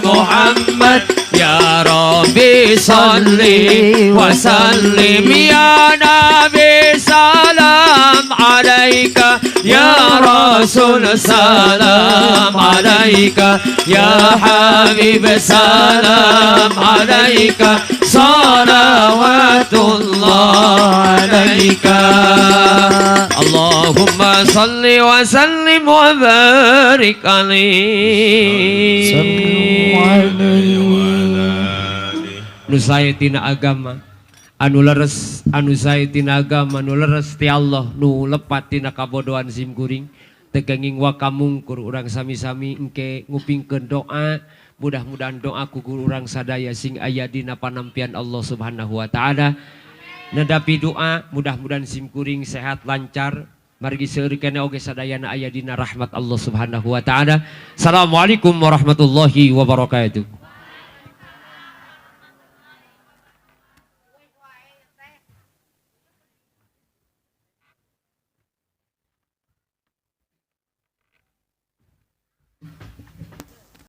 Muhammad ya Rabbi salli wa sallim ya Nabi salam alaika ya Rasul salam alaika ya Habib salam alaika salawatullah alaika. Allahumma salli wa sallim wa barik alaihi. Nu sae tina agama anu leres, anu sae tina agama nu leres ti Allah, nu lepat tina kabodohan sim kuring tegenging wa kamungkur urang sami-sami engke ngupingkeun doa. Mudah-mudahan doa ku guru urang sadaya sing aya dina panampian Allah Subhanahu wa taala. Nedapi doa mudah-mudahan simkuring sehat lancar. Margi seueur keneh oge sadayana aya dina rahmat Allah Subhanahu wa taala. Assalamualaikum warahmatullahi wabarakatuh.